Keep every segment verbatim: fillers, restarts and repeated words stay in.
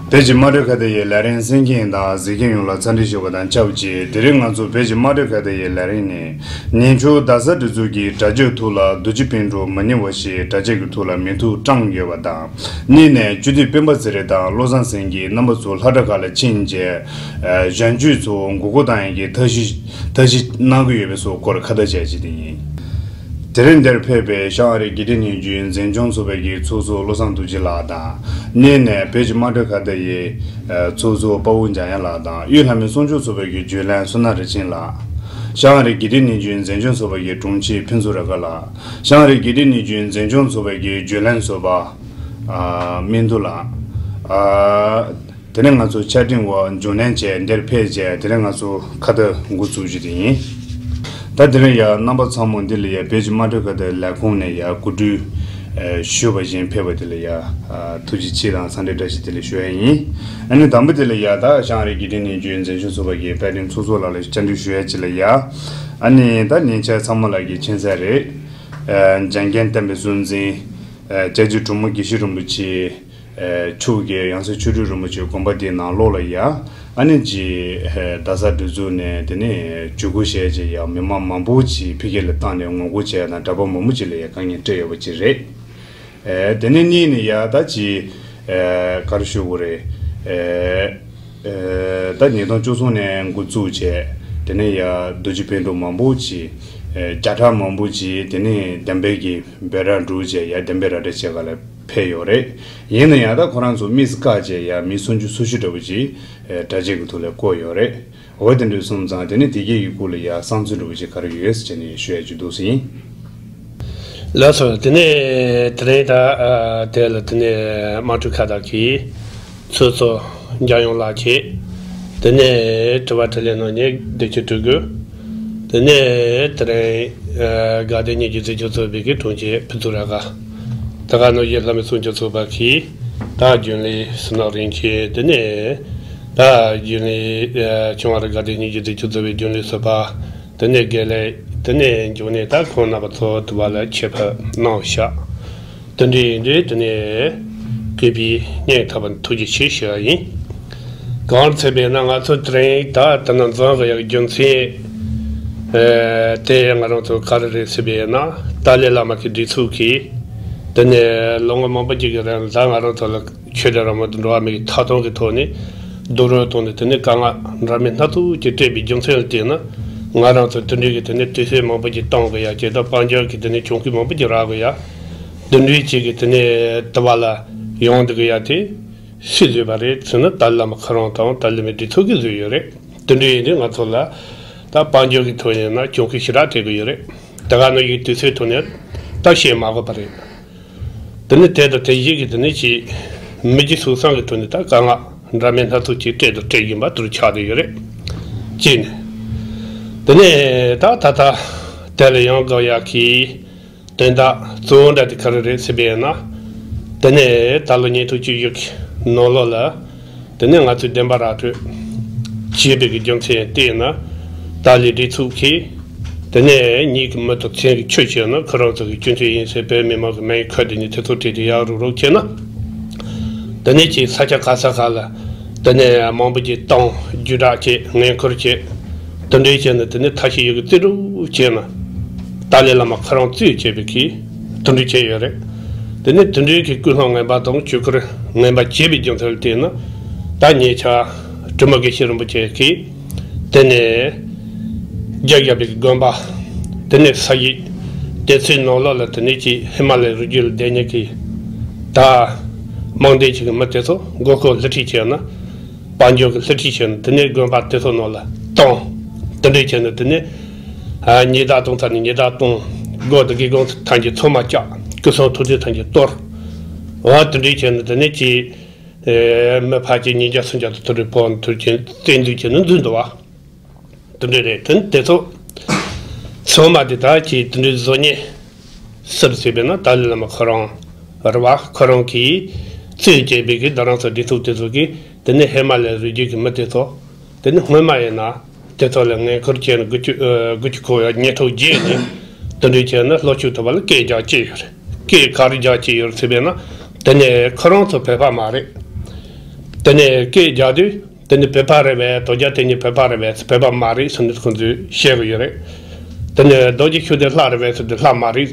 བོད་ཀྱི་དམངས་ཁྲོད་ཁ་བརྡ་ཡི་ལས་རིམ་གསན་མཁན་དང་གཟིགས་མཁན་ཡོངས་ལ་འཚམས་འདྲི་ཞུ་བ་དང་ཆབས་ཅིག་དེ་རིང་ང་ཚོ་བོད་ཀྱི་དམངས་ཁྲོད་ཁ་བརྡ་ཡི་ལས་རིམ་ནས། ཉིན་ཆུང་རྡ་ས་སྒྲིག་འཛུགས་ཀྱི་དྲ་རྒྱའི་ཐོག་ལ་རྡོ་རྗེ་སྤུན་གྲོགས་མ་ནིང་བ་ཞེས་དྲ་རྒྱ་གི་ཐོག་ལ་མིང་ཐོ་བཀྲམ་ཡོད་པ་དང་། གཉིས་ནས་སྤྱི་འཐུས་སྤེན་པ་ཚེ་རིང་དང་བློ་བཟང་སེང་གེས་རྣམ་པ་ཚོ་སློབ་གྲྭ་ཁག་ལ་ཕྱིན་རྗེས། གཞོན་སྐྱེས་ཚོ་མགོ་སྐོར་བཏང་ཡག་གི་ཐབས་ཤེས་ཐབས་ཤེས་གནང་གི་ཡོད་པའི་སྐོར་ཁ་བརྡ་བྱས་རྗེས་དེ་ཡིན། དེ་རིང་འདིར་ཕེབས་པའི་ཤང་ཨ་རིའི་དགེ་ལྡན་སྙན་རྒྱུད་འཛིན་སྐྱོང་ཚོགས་པའི་གི་ཚོགས་གཙོ་བློ་བཟང་རྡོ་རྗེ་ལགས་དང་། གཉིས་ནས་བོད་ཀྱི་དམངས་ཁྲོད་ཁ་བརྡ་ཡི་ཚོགས་གཙོ་དཔའ་བོ་འཇམ་དབྱངས་ལགས་དང་། དབུས་ལྷ་མོའི་གསུང་ཆོས་ཚོགས་པའི་གི་རྒྱུན་ལས་བསོད་ནམས་རིན་ཆེན་ལགས། ཤང་ཨ་རིའི་དགེ་ལྡན་སྙན་རྒྱུད་འཛིན་སྐྱོང་ཚོགས་པའི་གི་དྲུང་ཆེ་ཕུན་ཚོགས་རབ་དགའ་ལགས། ཤང་ཨ་རིའི་དགེ་ལྡན་སྙན་རྒྱུད་འཛིན་སྐྱོང་ཚོགས་པའི་གི་རྒྱུན་ལས་ཟུར་པ། ཨ། སྨིན་དུ་ལགས། ཨ། དེ་ནས་ང་ཚོ་ཆ་འཕྲིན་འོག་འབྱུང་གནས་བཅས་འདིར་ཕེབས་རྗེས་དེ་ནས་ང་ཚོ་ཁ་བརྡ་འགོ་བཙུགས་རྒྱུ་དེ་ཡིན། ད་དེ་རིང་ཡ་རྣམ་པ་ཚང་མ་འདི་ལ་ཡ་བོད་ཀྱི་དམངས་ཁྲོད་ཁ་བརྡའི་ལས་ཁུངས་ནས་ཡ་གོ་སྒྲིག་ཞུས་པ་བཞིན་ཕེབས་པ་དེ་ལ་ཡ་ཐུགས་རྗེ་ཆེ་དང་འཚམས་འདྲི་བཀྲ་ཤིས་བདེ་ལེགས་ཞུ་ཡ་ཡིན། ཨ་ནི་དང་པོ་དེ་ལ་ཡ་ད་ཤང་ཨ་རིའི་དགེ་ལྡན་སྙན་རྒྱུད་འཛིན་སྐྱོང་ཚོགས་པ་གི་དཔལ་ལྡན་ཚོགས་གཙོ་ལགས་ལ་བཅར་འདྲི་ཞུ་ཡ་ཅིག་ལ་ཡ། ཨ་ནི་ད་ཉེ་ཆར་ཚང་མ་ལ་གི་མཁྱེན་གསལ་རེད། འཇམ་མགོན་བསྟན་པའི་གཟུངས་འཛིན། སྐྱབས་རྗེ་གྲུབ་མོ་དགེ་བཤེས་རིན་པོ་ཆེ། མཆོག་གི་ཡང་སྲིད་ཆོས་སྒྲོན་རིན་པོ་ཆེའི་དགོངས་པ་དེའི་ནང་ལོགས་ལ་ཡ། ཨ་ནི་ཅིག་རྡ་ས་སྒྲིག་འཛུགས་ནས་དེ་ནས་བརྒྱུད་སྐུར་བྱས་རྗེས་ཡ་མི་མང་མང་པོ་ཅིག་ཕ་གི་ལ་བཏང་ནས་ངོ་རྒོལ་བྱས་དང་གྲྭ་པ་མང་པོ་ཅིག་ལ་ཡ་དཀའ་ངལ་སྤྲད་ཡོད་པ་ཅིག་རེད། དེ་ནས་གཉིས་ནས་ཡ་ད་ཅིག་ག་རེ་ཞུ་དགོས་རེད། ད་ཉིས་སྟོང་བཅུ་གསུམ་ནས་འགོ་བཙུགས་བྱས། དེ་ནས་ཡ་རྡོ་རྗེ་སྤུན་གྲོགས་མང་པོ་ཅིག་བརྒྱ་ཕྲག་མང་པོ་ཅིག་དེ་ནས་བདེན་པའི་གི་འབོད་སྒྲ་སྒྲོག་བྱས་ཡ་བདེན་པའི་ར་སྤྲོད་བྱེད་ག་ལ་ཕེབས་ཡོད་རེད། ཡིན་ན་ཡང་ད་ཁོ་རང་ཚོ་དམིགས་སུ་བཀར་བྱས་ཡ་མི་སུམ་ཅུ་སོ་བཞི་འདྲ་བོ་ཅིག་དྲ་རྒྱའི་གི་ཐོག་ལ་བཀོད་ཡོད་རེད། འོ་དེ་འདྲ་སོང་ཙང་དེ་ནི་དེ་གའི་གི་སྐོར་ལ་ཡ་བསམ་ཚུལ་འདྲ་བོ་ཅིག་ག་རེ་ཡོད་ཟེར་བྱས་ནས་ཞུ་ཡ་ཅིག་འདུག་ཟིན། ལགས་སོ། དེ་ནས་དེ་རིང་ད་དེ་ལ་དེ་ནས་དམངས་ཁྲོད་ཁ་བརྡ་གི་ཚོགས་གཙོ་འཇམ་དབྱངས་ལགས་ཀྱིས་དེ་ནས་དྲི་བ་དྲིས་ལན་གནང་མཁན་བདེ་ཆེན་སྤྲུལ་སྐུ། དེ་ནས་དེ་རིང་དགའ་ལྡན་སྙན་རྒྱུད་འཛིན་སྐྱོང་ཚོགས་པའི་གི་དྲུང་ཆེ་ཕུན་ཚོགས་རབ་དགའ། དེ་ག་ནང་བཞིན་ལྷ་མོའི་གསུང་ཆོས་ཚོགས་པ་གི་ད་རྒྱུན་ལས་བསོད་ནམས་རིན་ཆེན། དེ་ནས་ད་རྒྱུན་ལས་ཆུང་བ་ར་དགའ་ལྡན་སྙན་རྒྱུད་འཛིན་སྐྱོང་ཚོགས་པའི་རྒྱུན་ལས་ཟུར་པ། དེ་ནས་དགེ་ལས། དེ་ནས་འབྱུང་གནས། ད་ཁོང་རྣམ་པ་ཚོ་དུ་བ་ལ་ཆེད་ཕེབས་གནང་ཤག་དེ་འདྲ་ཡིན་དུས་དེ་ནས་སྐུ་པའི་སྙིང་ཐག་པ་ནས་ཐུགས་རྗེ་ཆེ་ཞུ་བ་ཡིན། གང་ཟེར་བས་ན་ང་ཚོ་དེ་རིང་ད་ད་ནང་འཛོམས་གི་ཡག་རྒྱུ་མཚན་དེ་ང་རང་ཚོ་ག་རེ་རེད་ཟེར་བས་ན། ཏཱ་ལའི་བླ་མ་གི་སྒྲིག་འཛུགས་ཀྱིས་དེ་ནས་ལོ་ངོ་མང་པོ་ཅིག་གི་རིང་ལ་ང་རང་ཚོ་ལ་ཆོས་དད་རང་མོས་དང་འགྲོ་བ་མི་གི་ཐོབ་ཐང་གི་ཐོག་ནས་རྡོག་རོལ་བཏང་ནས་དེ་ནས་དཀའ་ངལ་འདྲ་མིན་སྣ་ཚོགས་ཅིག་སྤྲད་པའི་རྒྱུ་མཚན་ལ་བལྟས་ན་ང་རང་ཚོ་དེ་འདྲའི་གི་དེ་ནས་དུས་ཚོད་མང་པོ་ཅིག་གཏོང་དགོས་ཡ་ཅིག་དང་དཔལ་འབྱོར་གི་དེ་ནས་གྱོང་གུད་མང་པོ་ཅིག་རག་དགོས་ཡ། དེ་འདྲའི་ཅིག་གི་དེ་ནས་དུ་བ་ལ་ཡོང་འདུག་གི་ཡ་དེ་སུས་བཟོས་པ་རེད་ཟེར་ན་ཏཱ་ལའི་བླ་མ་ཁོ་རང་དང་ཏཱ་ལའི་བླ་མའི་སྒྲིག་འཛུགས་ཀྱིས་བཟོས་ཡོད་རེད། དེ་འདྲ་ཡིན་དུས་ང་ཚོ་ལ་ད་དཔལ་འབྱོར་གྱི་ཐོག་ཡིན་ན་གྱོང་གུད་ཞེ་དྲག་སྤྲད་གི་ཡོད་རེད། དེ་ག་ནང་བཞིན་དུས་ཚོད་ཐོག་ནས་ད་བཤད་མ་དགོས་པ་རེད། དེ་ནི་དེ་དང་དེ་བཞིན་གྱི་དེ་ནི་ཅིག་མི་རྒྱུ་སོ་སོ་གི་ཐོག་ནས་ད་དཀའ་ངལ་འདྲ་མིན་སྣ་ཚོགས་ཅིག་སྤྲད་དང་སྤྲད་བཞིན་པ་དེར་ཆགས་བསྡད་ཡོད་རེད། གཅིག་ནས། དེ་ནས་ད་ད་ལྟ་དེ་ལ་ཡང་དགོས་ཡག་གི་དོན་དག་གཙོ་བོ་འདྲ་དེ་ག་རེ་རེད་ཟེར་བས་ན། དེ་ནས་ད་ལོ་ཉིས་སྟོང་བཅུ་བཞི་གི་ནང་ལོགས་ལ། དེ་ནས་ང་ཚོས་བདེན་པ་ར་སྤྲོད་བྱས་པའི་གི་རྒྱུ་མཚན་བལྟས་ན། ཏཱ་ལའི་སྒྲིག་འཛུགས་ཀྱིས་དེ་ནས་ཉིད་ཀྱི་མི་དང་མཚན་གྱི་ཆོས་བྱས་ན་ཁོ་རང་ཚོ་གི་སྤྱི་འཐུས་ཡིན་ཟེར་བོད་མི་མང་གི་མིང་ཁུར་དེ་ནས་དེ་ཚོ་བྲིས་ཏེ་ཡག་རུག་རུག་བྱས་ན། དེ་ནས་ཅིག་ས་ཆ་ག་ས་ག་ལ་དེ་ནས་མང་པོ་ཅིག་བཏང་བརྒྱུད་བསྒྲགས་བྱས་ངན་ཁུར་བྱས། དེ་འདྲའི་བྱས་ན་དེ་ནས་ཐབས་ཤེས་ཡོད་གི་རྩིས་སྤྲོད་བྱས་ན། ཏཱ་ལའི་བླ་མ་ཁོ་རང་རྩིས་བྱས་པའི་གི་དེ་འདྲ་བྱས་ཡོད་རེད། དེ་ནས་དེ་འདྲའི་གི་ཀུན་སློང་ངན་པ་དང་ཆོས་སྐོར་ངན་པ་བྱས་པའི་རྒྱུ་མཚན་ལ་བལྟས་ན། ད་ཉེ་ཆར་དྲི་མ་དགེ་བཤེས་རིན་པོ་ཆེ་གིས་དེ་ནས་རྒྱ་བཞག་པའི་གི་དགོན་པ། དེ་ནས་ས་ཡིག་དེ་ཚོའི་ནང་ལོགས་ལ་དེ་ནས་ཀྱི་ཧི་མ་ལ་ཡའི་རི་རྒྱུད་ལ་བསྡད་མཁན་གི་ད་དམངས་སྡེ་ཅིག་གི་མི་དེ་ཚོ་མགོ་སྐོར་བསླུ་ཁྲིད་བྱས་ན། དཔལ་འབྱོར་གྱི་བསླུ་ཁྲིད་བྱས་ནས་དེ་ནས་དགོན་པ་དེ་ཚོ་ནང་ལ་བཏང་། དེ་འདྲས་བྱས་ནས་དེ་ནས་ཨ་ཉི་ཟླ་སྟོང་ཚར་ནས་ཉི་ཟླ་སྟོང་། སྒོ་དང་སྒེའུ་ཁུང་ཐམས་ཅད་ཚང་མ་བཅག་སྐུ་གསུང་ཐུགས་རྟེན་ཐམས་ཅད་གཏོར། འོ་དེ་འདྲས་བྱས་ནས་དེ་ནས་ཀྱི་ཨེ་མི་ཕལ་ཆེར་ཉིས་བརྒྱ་སུམ་བརྒྱ་དང་དེ་འདྲས་ཕོག་ནས་དུས་རྒྱུན་བཙན་འཛུལ་བྱས་ནས་འཛུལ་འདུག་བ། དེ་འདྲས་རེད། དེ་ནས་དེ་ཚོ་ཚང་མ་དེ་དག་གི་དེ་འདྲས་བཟོ་ཉེས་སུ་རེད་ཟེར་བས་ན་ཏཱ་ལའི་བླ་མ་ཁོ་རང་རེད་བ། ཁོ་རང་གིས་རྩིས་བྱས་པའི་གི་རྡ་རམ་ས་སྒྲིག་འཛུགས་དེ་ཚོ་གིས་དེ་ནས་ཧི་མ་ལ་ཡའི་རི་རྒྱུད་ཀྱི་མི་དེ་ཚོ། དེ་ནི་སྔོན་མ་ཡིན་ན་དེ་ཚོ་ལ་ངན་ཁུར་བྱས་ནས་དགུ་བཅུ་ཨ་དགུ་བཅུ་གོ་བ་ཉེས་གཏོགས་བརྒྱབ་ནས་དེ་འདྲ་བྱས་ན་ལྷོ་ཕྱོགས་དུ་བ་ལ་སྐད་རྒྱག་བྱས་ཡོད་རེད། སྐད་ག་རེ་རྒྱག་བྱས་ཡོད་རེད་ཟེར་བས་ན་དེ་ནི་ཁོ་རང་ཚོ་བོད་པ་མ་རེད། དེ་ནས་སྐད་རྒྱག་དུས་དེ་ནས་བོད་པ་རེད་པས། དོལ་རྒྱལ་དེ་ཉིད་བོད་པ་རེད་པས། བོད་པ་མ་རེད་ཟེར་ནས་ཁོང་ཚོས་བཤད་གི་ཡོད་རེད། དེ་ནས་རྡོ་རྗེ་ཤུགས་ལྡན་ལྷ་རེད་པས་ཟེར་དུས་ལྷ་མ་རེད།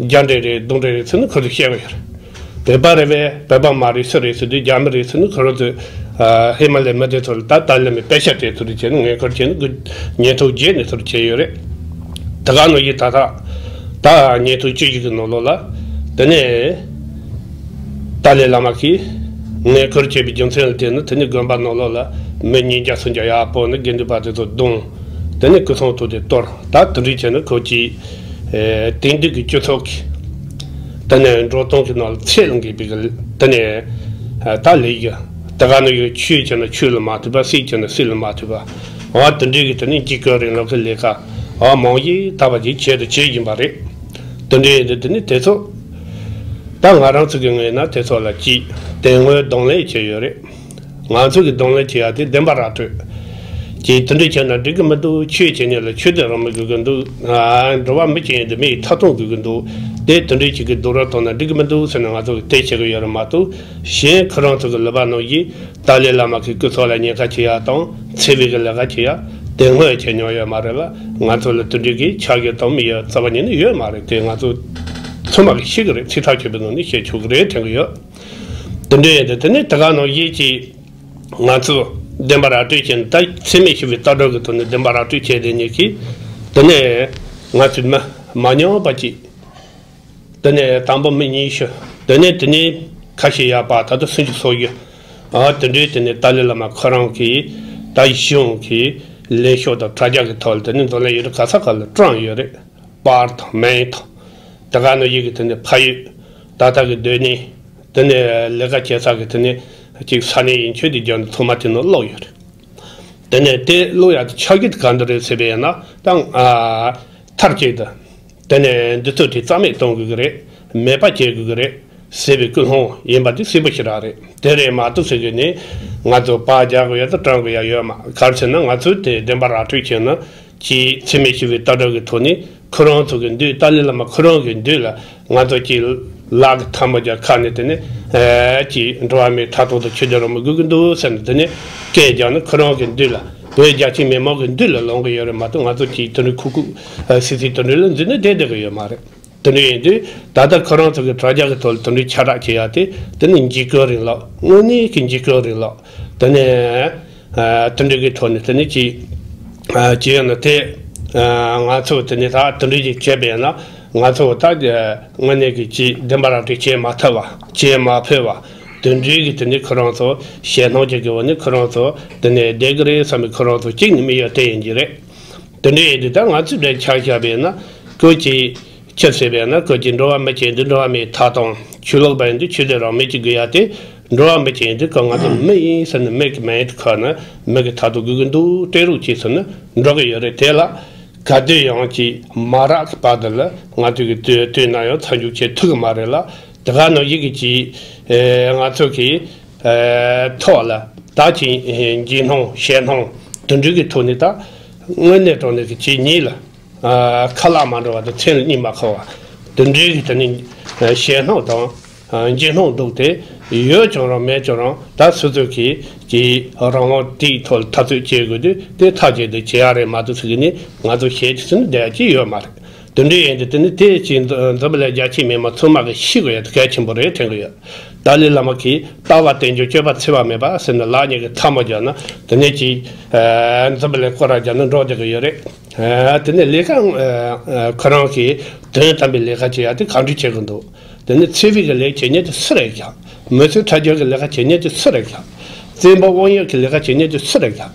རྒྱ་འདྲེ་རེད། གདོང་འདྲེ་རེད་ཟེར་ནས་ཁོང་ཚོས་བཤད་གི་ཡོད་རེད། བོད་པ་རེད་པས། བོད་པ་མ་རེད། སུ་རེད་ཟེར་དུས་རྒྱ་མི་རེད་ཟེར་ནས་ཁོ་རང་ཚོས་ཨ་ཧི་མ་ལའི་མི་དེ་ཚོ་ལ་ད་ཏཱ་ལའི་བླ་མས་དཔེ་ཆ་སྤྲད་ཚུལ་དུ་བྱས་ནས་ངས་ཁུར་བྱས་ནས་ཉིས་སྟོང་བརྒྱད་ནས་ཚུར་བྱས་ཡོད་རེད། དེ་ག་ནང་བཞིན་ད་ལྟ་ད་ཉིས་སྟོང་བཅུ་གཅིག་གི་ནང་ལོགས་ལ་དེ་ནས་ཏཱ་ལའི་བླ་མ་གིས་ངས་ཁུར་བྱས་པའི་རྒྱུ་མཚན་ལ་བརྟེན་ནས་དེ་ནས་དགོན་པ་ནང་ལོགས་ལ་མི་ཉིས་བརྒྱ་སུམ་བརྒྱ་ཡར་སྤོས་ནས་དགེ་འདུན་པ་དེ་ཚོ་བརྡུངས། དེ་ནས་སྐུ་སྲུང་ཐོག་དེ་གཏོར། ད་དེ་འདྲ་བྱས་ནས་ཁོ་གིས་ཨེ་དེང་དུས་ཀྱི་སྤྱི་ཚོགས་ཀྱི་དེ་ནས་འགྲོ་སྟངས་ཀྱི་ནང་ལ་ཚད་ལ་འགལ་བའི་གི་དེ་ནས་ཨ་ད་ལས་ཀྱི་དེ་ག་ནང་བཞིན་ཆོས་བྱས་ན་ཆོས་ལ་མ་མཐུན་པ། སྲིད་བྱས་ན་སྲིད་ལ་མ་མཐུན་པ། འོ་དེ་འདྲའི་གི་དེ་ནས་འཇིགས་སྐུལ་རིང་ལུགས་ཀྱི་ལས་ཀ་འོ་མང་ཡིག་ད་བ་ཅིག་བྱས་དང་བྱེད་བཞིན་པ་རེད། དེ་འདྲའི་ཡིན་དུས་དེ་ནས་དེ་ཚོ་ད་ང་རང་ཚོ་གི་ངོས་ན་དེ་ཚོ་ལ་ཅིག་དེ་སྔོན་གདོང་ལེན་བྱས་ཡོད་རེད། ང་ཚོ་གི་གདོང་ལེན་བྱེད་ཡ་དེ་བདེན་པ་ར་སྤྲོད་ཀྱིས་དེ་འདྲ་བྱས་ན་འགྲིག་གི་མི་འདུག་ཆོས་བྱེད་མཁན་ལ་ཆོས་དད་རང་མོས་དགོས་ཀྱི་འདུག་ཨ་འགྲོ་བ་མི་བྱེད་མཁན་དེ་མི་ཡི་ཐ་སྟོང་དགོས་ཀྱི་འདུག་དེ་དེ་འདྲ་ཅིག་གི་སྡུག་རུས་བཏང་ན་འགྲིག་གི་མི་འདུག་ཟེར་ནས་ང་ཚོ་གི་དེ་བྱེད་ཀྱི་ཡོད་རེད་མ་གཏོགས། གཞན་ཁོ་རང་ཚོ་གི་ལུང་པ་ནང་བཞིན་ཏཱ་ལའི་བླ་མ་གི་སྐུ་ཚབ་ལ་ཉེན་ཁ་བྱེད་ཡ་དང་འཚེ་བའི་གི་ལས་ཀ་བྱེད་ཡ་དེ་སྔོན་བྱས་མྱོང་ཡོད་མ་རེད་ལ། ང་ཚོ་ལ་དེ་འདྲའི་གི་ཆ་རྒྱུས་དང་མི་ཡ་རྩ་བ་ཉིད་ནས་ཡོད་མ་རེད། དེ་ང་ཚོ་ཚང་མ་གི་ཤེས་ཀྱི་རེད། ཚིག་ཐག་ཆོད་པའི་ངང་ནས་བཤད་ཆོག་གི་རེད་དྲན་གི་ཡོད། དེ་འདྲ་ཡིན་དུས་དེ་ནས་དེ་ག་ནང་བཞིན་གྱི་ང་ཚོ་བདེན་པ་ར་སྤྲོད་བྱས་ནས། ད་འཚེ་མེད་ཞི་བའི་ལྟ་གྲུབ་ཀྱི་ཐོག་ནས་བདེན་པ་ར་སྤྲོད་བྱས་དེ་ཉིད་ཀྱིས་དེ་ནས་ང་ཚོས་མི་མ་ཉམས་པ་ཅིག་དེ་ནས་དང་པོ་མི་ཉི་ཤུ། དེ་ནས་དེ་ནས་ཁ་ཤས་ཡག་པ་ད་དུང་སུམ་ཅུ་སོ་བཞི། ཨ་དེ་འདྲའི་དེ་ནས་ཏཱ་ལའི་བླ་མ་ཁོ་རང་གིས་ད་གཞུང་གི་ལས་ཤོག་དང་དྲ་རྒྱ་གི་ཐོག་ལ་དེ་ནས་འཛམ་གླིང་ཡུལ་གྲུ་ག་ས་ག་ལ་བཀྲམ་ཡོད་རེད། པར་དང་མེལ་དང་། དེ་ག་ནང་བཞིན་གྱི་དེ་ནས་ཕ་ཡུལ། ད་ལྟ་གི་སྡོད་གནས། དེ་ནས་ལས་ཀ་བྱེད་ས་གི་དེ་ནས་ཅིག་ས་གནས་ཡིན་ཆོས་དེ་རྒྱབ་ནས་ཚང་མ་དེ་ནང་ཀློག་ཡོད་རེད། དེ་ནས་དེ་ཀློག་ཡག་དེ་ཆ་རྒྱུ་དེ་ག་འདྲ་རེད་ཟེར་བས་ན། ད་ཨ་མཐར་གཅིག་ཏུ་དེ་ནས་འདི་ཚོ་དེ་རྩ་མེད་གཏོང་དགོས་ཀྱི་རེད། མེད་པ་བྱེད་དགོས་ཀྱི་རེད་ཟེར་བའི་ཀུན་སློང་ཡིན་པ་དེ་གསལ་པོ་ཞེ་དྲག་རེད། དེ་རེད་མ་གཏོགས་ཟེར་གི་ནི་ང་ཚོ་པར་རྒྱག་དགོས་ཡ་དང་བཀྲམ་དགོས་ཡ་ཡོད་མ། ག་རེ་ཟེར་ན་ང་ཚོས་དེ་བདེན་པ་ར་སྤྲོད་བྱས་ན། ཅིག་འཚེ་མེད་ཞི་བའི་ལྟ་གྲུབ་ཀྱི་ཐོག་ནས་ཁོ་རང་ཚོ་གི་མདུན། ཏཱ་ལའི་བླ་མ་ཁོ་རང་གི་མདུན་ལ་ང་ཚོ་ཅིག་ལག་གི་ཐལ་མོ་སྦྱར་ཁ་ནས་དེ་ནས་ཨ་ཅིག་འགྲོ་བ་མིའི་ཐ་སྟོང་དང་ཆོས་དད་རང་མོས་དགོས་ཀྱི་འདུག་ཟེར་ནས་དེ་ནས་སྐད་རྒྱག་ནས་ཁོ་རང་གི་མདུན་ལ། བོད་རྒྱ་ཆེ་མི་མང་གི་མདུན་ལ་ལངས་གི་ཡོད་རེད་མ་གཏོགས། ང་ཚོ་ཅིག་དེ་འདྲའི་ཁུག་ཁུག་ཨ་སིག་སིག་དེ་འདྲ་ལ་འཛུལ་ནས་བསྡད་བསྡད་གི་ཡོད་མ་རེད། དེ་འདྲ་ཡིན་དུས་ད་ལྟ་ཁོ་རང་ཚོ་གི་དྲ་རྒྱ་གི་ཐོག་ལ་དེ་འདྲའི་ཁྱབ་བསྒྲགས་བྱེད་ཡ་དེ་དེ་ནི་འཇིགས་སྐུལ་རིང་ལུགས། དངོས་གནས་ཀྱི་འཇིགས་སྐུལ་རིང་ལུགས། དེ་ནས་ཨ་དེ་འདྲ་གི་ཐོག་ནས་དེ་ནི་ཅིག་ཨ་ཅི་ཡང་ན་དེ་ཨ་ང་ཚོ་དེ་ནི་ད་དེ་འདྲ་ཅིག་བྱས་པས་ན། ང་ཚོ་ད་དངོས་གནས་ཀྱི་ཅིག་བདེན་པ་ར་སྤྲོད་བྱེད་མ་ཐུབ་པ། བྱེད་མ་ཕོད་པ། དེ་འདྲའི་གི་དེ་ནི་ཁོ་རང་ཚོ་ཞེད་སྣང་ཅིག་གི་འོག་ནས་ཁོ་རང་ཚོ་དེ་ནས་བསྡད་གི་རེད་བསམ་པའི་ཁོ་རང་ཚོ་གཅིག་ནི་མི་ཡོད་དེ་ཡིན་གྱི་རེད། དེ་འདྲ་ཡིན་དུས་ད་ང་ཚོའི་འདྲ་ཆ་བཞག་པས་ན། ཁོ་ཅིག་ཅི་ཟེར་བས་ན། ཁོ་ཅིག་འགྲོ་བ་མི་ཅན་དེ་འགྲོ་བ་མིའི་ཐ་སྟོང་། ཆོས་ལུགས་པ་ཡིན་དུས་ཆོས་དད་རང་མོས་ཅིག་དགོས་ཡ་དེ། འགྲོ་བ་མི་ཅན་ཡིན་དུས་ཁོ་ང་ཚོ་མི་ཡིན་ཟེར་ནས་མི་གི་མིང་དེ་ཁོ་ནི་མི་གི་ཐ་སྟོང་དགོས་ཀྱི་འདུག་སྤྲད་རོགས་གྱིས་ཟེར་ནས་འགྲོ་གི་ཡོད་རེད། དེ་ལ་ག་དུས་ཡང་ཅིག་མ་རག་གི་བར་དུ་ལ་ང་ཚོ་གི་དུས་དུས་ན་ཡང་མཚམས་འཇོག་བྱེད་ཐུབ་ཀྱི་མ་རེད་ལ། དེ་ག་ནང་བཞིན་གྱི་ཅིག་ཨེ་ང་ཚོ་གི་ཨེ་ཐོག་ལ་ད་ཅིག་ཨེ་འཇིགས་སྣང་ཞེད་སྣང་དེ་འདྲ་གི་ཐོག་ནས་ད་དངོས་གནས་དྲང་གནས་ཀྱི་ཅིག་ཉིད་ལ། ཨ་ཁ་ལག་མ་འགྲོ་བ་དང་མཚན་ལ་གཉིད་མ་ཁུག་པ། དེ་འདྲའི་གི་དེ་ནི་ཨ་ཞེད་སྣང་དང་ཨ་འཇིགས་སྣང་འདུག་སྟེ། ཡོད་ཀྱང་རུང་མེད་ཀྱང་རུང་ད་སོ་སོ་གི་གི་རང་དབང་དེའི་ཐོག་ལ་འཐབ་རྩོད་བྱེད་དགོས་དུས་དེ་ཐག་བཅད་དེ་བྱེད་ཡ་རེད་མ་གཏོགས་ཟེར་གི་ནི་ང་ཚོ་ཞེད་ཀྱི་ཟེར་ནི་བསྡད་ཀྱི་ཡོད་མ་རེད། དེ་འདྲ་ཡིན་དུས་དེ་ནི་དེ་ཅིག་འཛམ་བུ་གླིང་རྒྱ་ཆེའི་མི་མང་ཚང་མ་གི་ཤེས་དགོས་ཡ་དེ་གལ་ཆེན་པོ་རེད་དྲན་གི་ཡོད། ཏཱ་ལའི་བླ་མ་གིས་ལྟ་བ་རྟེན་འབྱུང་སྤྱོད་པ་འཚེ་བ་མེད་པ་ཟེར་ནས་ལག་གཉིས་ཀྱི་ཐལ་མོ་སྦྱར་ན་དེ་ནས་ཅིག་ཨ་འཛམ་བུ་གླིང་སྐོར་ར་རྒྱག་ནས་འགྲོ་བསྡད་ཀྱི་ཡོད་རེད། ཨ་དེ་ནས་ལས་ཀ་ཨ་ཁོ་རང་གིས་དོན་དམ་པའི་ལས་ཀ་བྱེད་ཡ་དེ་གང་འདྲ་བྱེད་ཀྱི་འདུག་དེ་ནས་འཚེ་བའི་གི་ལས་བྱེད་མཁན་དེ་སུ་རེད་ཀྱང་། མི་གསོད་ཁྲག་སྦྱོར་གྱི་ལས་ཀ་བྱེད་མཁན་དེ་སུ་རེད་ཀྱང་། བཙན་པོ་དབང་ཡོད་ཀྱི་ལས་ཀ་བྱེད་མཁན་དེ་སུ་རེད་ཀྱང་།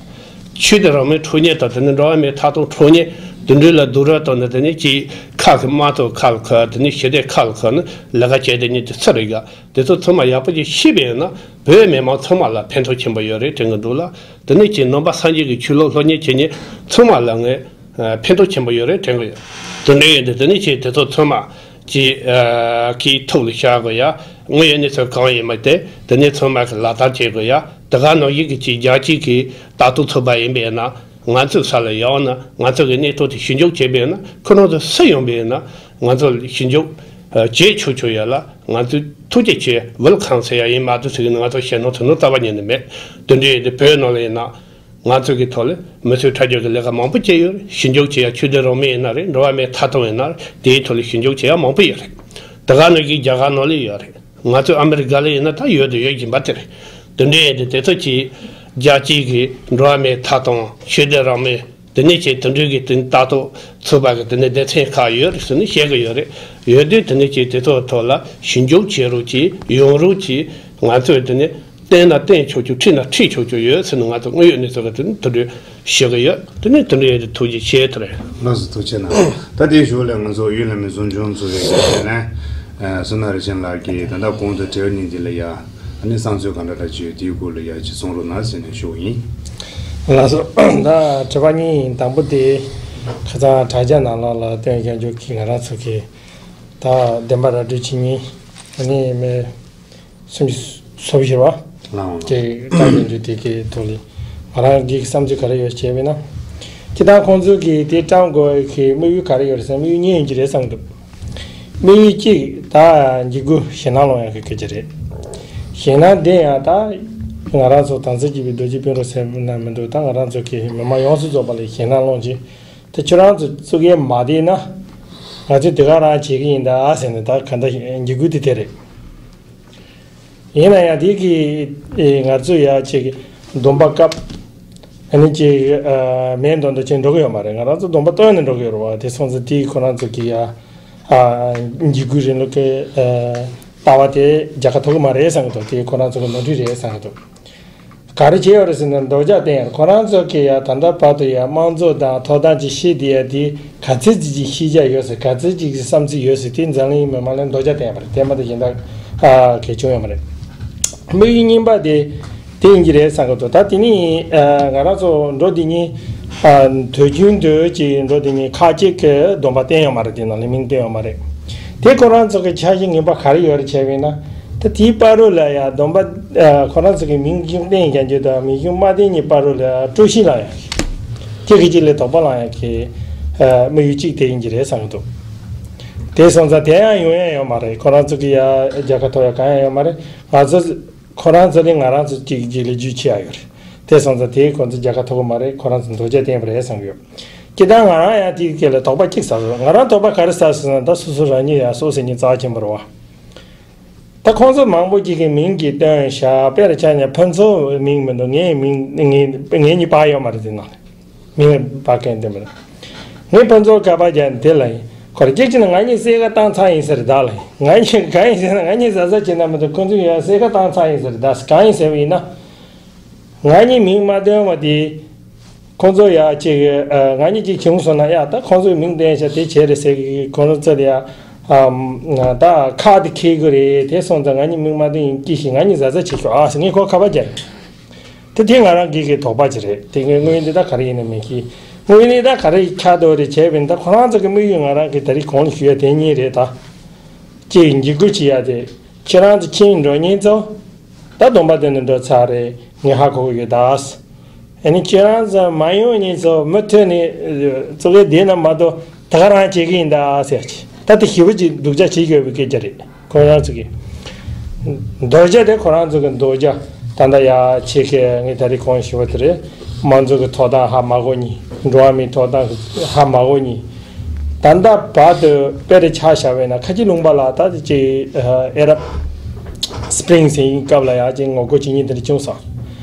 ཆོས་དད་རང་མོས་འཕྲོག་མཁན་དང་དེ་ནས་འགྲོ་བ་མིའི་ཐ་སྟོང་འཕྲོག་མཁན་དེ་འདྲ་ལ་སྡུག་རུས་བཏང་ནས། དེ་ནས་ཅིག་ཁ་གི་དམར་ཐོག་ཁ་ལ་ཁུར། དེ་ནས་ཞི་བདེ་ཁ་ལ་ཁུར་ནས་ལས་ཀ་བྱེད་བསྡད་མཁན་དེ་སུ་རེད་ཀྱང་། དེ་ཚོ་ཚང་མ་ཡག་པོ་ཅིག་ཤེས་པ་ཡིན་ན་བོད་མི་མང་ཚང་མ་ལ་ཕན་ཐོགས་ཆེན་པོ་ཡོད་རེད་དྲན་གྱི་འདུག་ལ། དེ་ནས་ཅིག་ནང་པ་སངས་རྒྱས་ཀྱི་ཆོས་ལུགས་སློབ་གཉེར་བྱེད་མཁན་ཚང་མ་ལ་ངས་ཨ་ཕན་ཐོགས་ཆེན་པོ་ཡོད་རེད་དྲན་གྱི་ཡོད། དེ་འདྲ་ཡིན་དུས་དེ་ནས་ཅིག་དེ་ཚོ་ཚང་མ་ཅིག་ཨ་གི་ཐུགས་ལ་བཞག་དགོས་ཡ། དངོས་ཡོད་གནས་ཚུལ་གང་ཡིན་མིན་དེ་དེ་ནས་ཚང་མ་གི་ལག་བསྟར་བྱེད་དགོས་ཡ། དེ་ག་ནང་བཞིན་གྱི་ཅིག་རྒྱལ་སྤྱི་གི་ལྟ་རྟོག་ཚོགས་པ་ཡིན་པས་ན། ང་ཚོའི་ས་ལ་ཡོང་ན་ང་ཚོ་གི་གནས་སྟངས་དེ་ཞིབ་འཇུག་བྱེད་པས་ན། ཁོ་རང་ཚོ་སུ་ཡོང་པས་ན་ང་ཚོ་ཞིབ་འཇུག་ བྱེད་ཆོག་ཆོག་ཡོད་ལ། ང་ཚོས་ཐུགས་རྗེ་ཆེ་ཝེལ་ཁམ་ཟེར་ཡ་ཡིན་མ་གཏོགས་ཟེར་གི་ནི་ང་ཚོ་བཤད་ནོར་ཐུག་ནོར་རྩ་བ་ཉིད་ནས་མེད། དེ་འདྲའི་ཡིན་དུས་བོད་ནང་ལ་ཡིན་ན། ང་ཚོ་གི་ཐོག་ལ་མི་གསོད་ཁྲག་སྦྱོར་གྱི་ལས་ཀ་མང་པོ་བྱས་ཡོད་རེད། ཞིབ་འཇུག་བྱེད་ཡ་ཆོས་དད་རང་མོས་ཡིན་ན་རེད། འགྲོ་བ་མིའི་ཐོབ་ཐང་ཡིན་ན་རེད། དེའི་ཐོག་ལ་ཞིབ་འཇུག་བྱེད་ཡ་མང་པོ་ཡོད་རེད། དེ་ག་ནང་བཞིན་རྒྱ་གར་ནང་ལ་ཡོད་རེད། ང་ཚོའི་ཨ་མི་རི་ཀ་ལ་ཡིན་ན་ད་ཡོད་དུ་ཡོད་བཞིན་པ་དེ་རེད། དེ་འདྲ་ཡིན་དུས་དེ་ཚོ་གྱིས་རྒྱལ་སྤྱིའི་གི་འགྲོ་བ་མིའི་ཐོབ་ཐང་ཆོས་དད་རང་མོས་དེ་ནས་ཀྱི་དེ་འདྲའི་གི་དེ་ལྟ་རྟོག་ཚོགས་པ་གི་དེ་ནས་སྡེ་ཚན་ཁག་ཡོད་རེད་ཟེར་ནས་བཤད་གི་ཡོད་རེད། ཡོད་དུས་དེ་ནས་ཀྱི་དེ་ཚོ་ཐོག་ལ་ཞིབ་འཇུག་བྱེད་རོགས་གྱིས། ཡོང་རོགས་གྱིས། ང་ཚོས་དེ་ནས་བལྟས་ན་བལྟས་ཆོག་ཆོག་ཁྲིད་ན་ཁྲིད་ཆོག་ཆོག་ཡོད་ཟེར་ནས་ང་ཚོ་དངོས་ཡོད་གནས་ཚུལ་གི་དེ་ནས་དེ་འདྲ་བཤད་གི་ཡོད། དེ་ནས་དེ་འདྲ་ཡོད་དུས་ཐུགས་རྗེ་ཆེ་དེ་རེད། ལགས་སོ། ཐུགས་རྗེ་གནང་། ད་དེའི་གཞུག་ལ་ང་ཚོ་གཡུ་ལྷ་མི་གསུང་ཆུང་ཚོ་བའི་གི་དེ་ནས་བསོད་ནམས་རིན་ཆེན་ལགས་ཀྱིས་ད་ལྟ་གོང་དུ་དྲི་བ་གཉིས་དེ་ལ་ཡ། ཨ་ནི་བསམ་ཚུལ་ག་འདྲ་འདྲ་ཅིག་ཡོད་དེའི་སྐོར་ལ་ཡ་ཅིག་གསུང་རོགས་གནང་ཟེར་ནས་ཞུ་བ་ཡིན། ལགས་སོ། ད་དྲི་བ་གཉིས་ཡིན། དང་པོ་དེ་ཁ་སང་དྲ་རྒྱ་ནང་ལོགས་ལ་བཏོན་བཞག་རྒྱུ་གི་ང་རང་ཚོ་གི་ད་བདེན་པ་ར་སྤྲོད་བྱེད་མཁན་ཨ་ནི་མི་སུམ་ཅུ་སོ་བཞི་བ་ལའང་དེ་ལྟ་ཡོང་རྒྱུ་དེ་གི་ཐོག་ལ་ང་རང་གི་བསམ་ཚུལ་ག་རེ་ཡོད་ཅེས་པས་ན། ཁྱེད་དང་ཁོང་ཚོ་གིས་དེ་བཀྲམ་དགོས་ཀྱི་དམིགས་ཡུལ་ག་རེ་ཡོད་རེད་ཟེར། དམིགས་ཡུལ་གཉིས་ཡིན་གྱི་རེད་བསམ་གི་འདུག་དམིགས་ཡུལ་གཅིག་ད་འཇིགས་སྐུལ་ཞེད་སྣང་སློང་ཡག་གི་སྐད་ཆ་རེད། ཞེད་སྣང་དེ་ཡང་ད་ང་རང་ཚོ་དམ་ཚིག་གཅིག་པའི་རྡོ་རྗེ་སྤུན་གྲོགས་ཟེར་ན་མི་འདུག་ད་ང་རང་ཚོ་གི་མི་མང་ཡོངས་སུ་རྫོགས་པ་ལ་ཞེད་སྣང་སློང་ཆེད་དེ་ཁྱོད་རང་ཚོ་བཙུགས་ཡས་མ་བསྡད་ན་ང་ཚོས་དེ་ག་རང་བྱེད་ཀྱི་ཡིན་ད་ཟེར་ནས་ད་ག་འདྲ་འཇིགས་སྐུལ་དེ་དེ་རེད། ཡིན་ན་ཡང་དེ་གི་ཨེ་ང་ཚོས་ཡ་ཅིག་སྡོམ་པ་བཀབ། ཨ་ནི་ཅིག་ཨ་མེད་མདོག་མདོག་བྱས་འགྲོ་གི་ཡོད་མ་རེད། ང་རང་ཚོ་སྡོམ་པ་བཏོན་ནས་འགྲོ་གི་ཡོད་རེད་བ། དེ་སོང་ཙང་དེ་ཁོ་རང་ཚོ་གི་ཡ་ཨ་འཇིགས་སྐུལ་རིང་ལུགས་ཀྱི་ཨ་ལྟ་བ་དེ་རྒྱལ་ཁ་ཐོབ་གི་མ་རེད་བསམ་གི་འདུག་དེ་ཁོ་རང་ཚོ་གི་ནོར་འཁྲུལ་རེད་བསམ་གི་འདུག་ག་རེ་བྱས་ཡོད་རེད་ཟེར་ན་སྡོད་རྒྱག་བསྟན་ཡོད། ཁོ་རང་ཚོ་གི་ཡ་ད་ལྟ་བར་དུ་ཡ་དམངས་གཙོ་དང་ཐོབ་ཐང་ཅིག་ཤེས་བསྡད་ཡ་དེ། ག་ཚོད་ཅིག་གི་ཤེས་བྱ་ཡོད་ཟེར། ག་ཚོད་ཅིག་གི་བསམ་ཚུལ་ཡོད་ཟེར། དེ་འཛམ་གླིང་མི་མང་ལ་འདོད་ཆགས་བསྟན་པ་རེད། དེ་མ་གཏོགས་གཞན་དག་ཨ་གལ་བྱུང་ཡོད་མ་རེད། དམིགས་ཡུལ་གཉིས་པ་དེ་དེ་ཡིན་གྱི་རེད་བསམ་གི་འདུག་ད་དེ་ནི་ཨ་ང་རང་ཚོ་འགྲོ་འདི་ཉིད་ཨ་དུས་རྒྱུན་དུ་ཅིག་འགྲོ་འདི་ཉིད་ཁག་ཅིག་གི་སྡོམ་པ་བསྟན་ཡོད་མ་རེད། དེ་ནང་ལ་མིང་བསྟན་ཡོད་མ་རེད། དེ་ཁོ་རང་ཚོ་གི་འཆར་གཞི་ངན་པ་ག་རེ་ཡོད་རེད་བྱས་པས་ན། ད་དེའི་བར་དུ་ལ་ཡ་སྡོམ་པ་ཨ་ཁོ་རང་ཚོ་གི་མིང་གཞུང་བསྟན་ཡིན་རྒྱུ་དང་མིང་གཞུང་མ་བསྟན་གཉིས་བར་དུ་ལ་ཡ་དཀྲུག་ཤིང་ལ་ཡ། གཅིག་གིས་གཅིག་ལ་དོགས་པ་ལངས་ཡག་གི་ཨ་དམིགས་ཡུལ་གཅིག་དེ་ཡིན་གྱི་རེད་བསམ་གྱི་འདུག་དེ་སོང་ཙང་དེ་ཡང་ཡོང་ཡ་ཡོད་མ་རེད། ཁོ་རང་ཚོ་གི་ཡ་རྒྱལ་ཁ་ཐོབ་ཡ་གང་ཡང་ཡོད་མ་རེད། ང་ཚོ་ཁོ་རང་ཚོ་ལས་ང་རང་ཚོ་གཅིག་གིས་གཅིག་ལ་རྒྱུས་ཆེ་ཡ་ཡོད་རེད། དེ་སོང་ཙང་དེ་ཁོ་ཚོ་རྒྱལ་ཁ་ཐོབ་གི་མ་རེད། ཁོ་རང་ཚོ་འདོད་ཆགས་བསྟན་པ་རེད་བསམ་གྱི་ཡོད། སྤྱིར་བཏང་ང་རང་ཡང་དེའི་སྐད་ལ་དོགས་པ་གཅིག་ཟ་སོང་། ང་རང་དོགས་པ་ག་རེ་ཟ་སོང་ཟེར་ན། ད་སོ་སོ་རང་ཉིད་ཡང་སྲོག་ཟེར་མཁན་རྩ་ཆེན་པོ་རེད་བ། ད་ཁོང་ཚོ་མང་པོ་ཅིག་གིས་མིང་གིས་བཏོན་བཞག་དཔེར་ཆ་ནས་ཕུན་ཚོགས་མིང་མི་འདུག་ངའི་མིང་ངའི་ངའི་གཉིས་པ་ཡོད་མ་རེད། དེ་ནང་ལ་མིང་པ་གན་དེ་མི་འདུག་ངས་ཕུན་ཚོགས་ཀ་པ་རྒྱག་དེ་ལ་ཡིན། ཁོ་རང་གཅིག་བྱས་ན་ང་གཉིས་སེར་ཁ་བཏང་ཚར་ཡིན་ཟེར། བདག་ལ་ཡིན། ང་གཉིས་གང་ཡིན་ཟེར་ན། ང་གཉིས་ཟ་ཟ་བྱས་ན་མི་འདུག་ཁོང་ཚོས་ཡང་སེར་ཁ་བཏང་ཚར་ཡིན་ཟེར། བདག་གང་ཡིན་ཟེར་བ་ཡིན་ན། ང་གཉིས་མིང་མ་བཏོན་བ་དེ། ཁོང་ཚོ་ཡ་ཅིག་ཨ་ང་གཉིས་ཅིག་བྱུང་སོང་ན། ཡ་ད་ཁོང་ཚོས་མིང་བཏོན་བཞག་དེ་བྱས་རེད་ཟེར་གི། ཁོང་ཚོ་ཚོ་ལ་ཡ་ཨ་ད་ཁག་དེ་འཁེལ་གི་རེད། དེ་སོང་ཙང་ང་གཉིས་མིང་མ་བཏོན་ཡིན་གྱི་ཞིག་ང་གཉིས་ཟ་ཟ་བྱེད་ཤོག་ཨ་ཟེར་ངས་ཁོ་ཁ་པར་རྒྱག་ཡིན། དེ་དེ་ང་རང་གི་གི་དོགས་པ་ཅིག་རེད། དེ་ངས་དངོས་ཡོད་འདི་ད་ག་རེ་ཡིན་ན་མི་ཤེས། དངོས་ཡོད་འདི་ད་ག་རེ་ཆགས་འདུག་རེད་བྱས་པས་ན། ད་ཁོ་རང་ཚོ་གི་དམིགས་ཡུལ་ང་རང་གི་ད་རེས་གོང་ལ་ཞུས་ཡ་དེ་གཉིས་རེད་ད། གཅིག་འཇིགས་སྐུལ་བྱེད་ཡ་དེ། ཁྱེད་རང་ཚོ་ཁྱིམ་འགྲོ་མཁན་ཚོ། ད་སྡོམ་པ་དེ་ནས་འགྲོ་ཚར་རེད། ངས་ཧ་གོ་གི་ཡོད་ད། ཨ་ནི་ཁྱེད་རང་ཚོ་མ་ཡོང་མཁན་ཚོ་མུ་མཐུད་ནས་ཨ་བཙུགས་ཡས་བསྡད་ན་མ་གཏོགས་ད་ག་རང་བྱེད་ཀྱི་ཡིན་ད་ཟེར་གྱི། ད་དེ་ཞེ་པོ་ཅིག་སྡུག་ཅག་བྱེད་ཀྱི་ཡོད་པའི་སྐད་ཆ་རེད། ཁོ་རང་ཚོ་གི་འདོད་ཆགས་དེ། ཁོ་རང་ཚོ་གི་འདོད་ཆགས། ད་ལྟ་ཡ་ཆེ་ཁེ་ངས་ད་རེས་གོང་ཞུས་པ་དེ་རེད། དམངས་གཙོ་གི་ཐོབ་ཐང་ཧ་མ་གོ་མཁན། འགྲོ་བ་མིའི་ཐོབ་ཐང་གི་ཧ་མ་གོ་མཁན། ད་ལྟ་བར་དུ་དཔེ་རེ་ཆ་བཞག་པ་ཡིན་ན། ཁ་ཆེ་ལུང་པ་ལ་ད་ཅིག་ཨ་ཨ་རབ་སི་པི་རིང་ཟེར་མཁན་སྐབས་ལ་ཡ་ཅིག་ངོ་རྒོལ་བྱེད་མཁན་དེ་འདྲ་བྱུང་སོང་།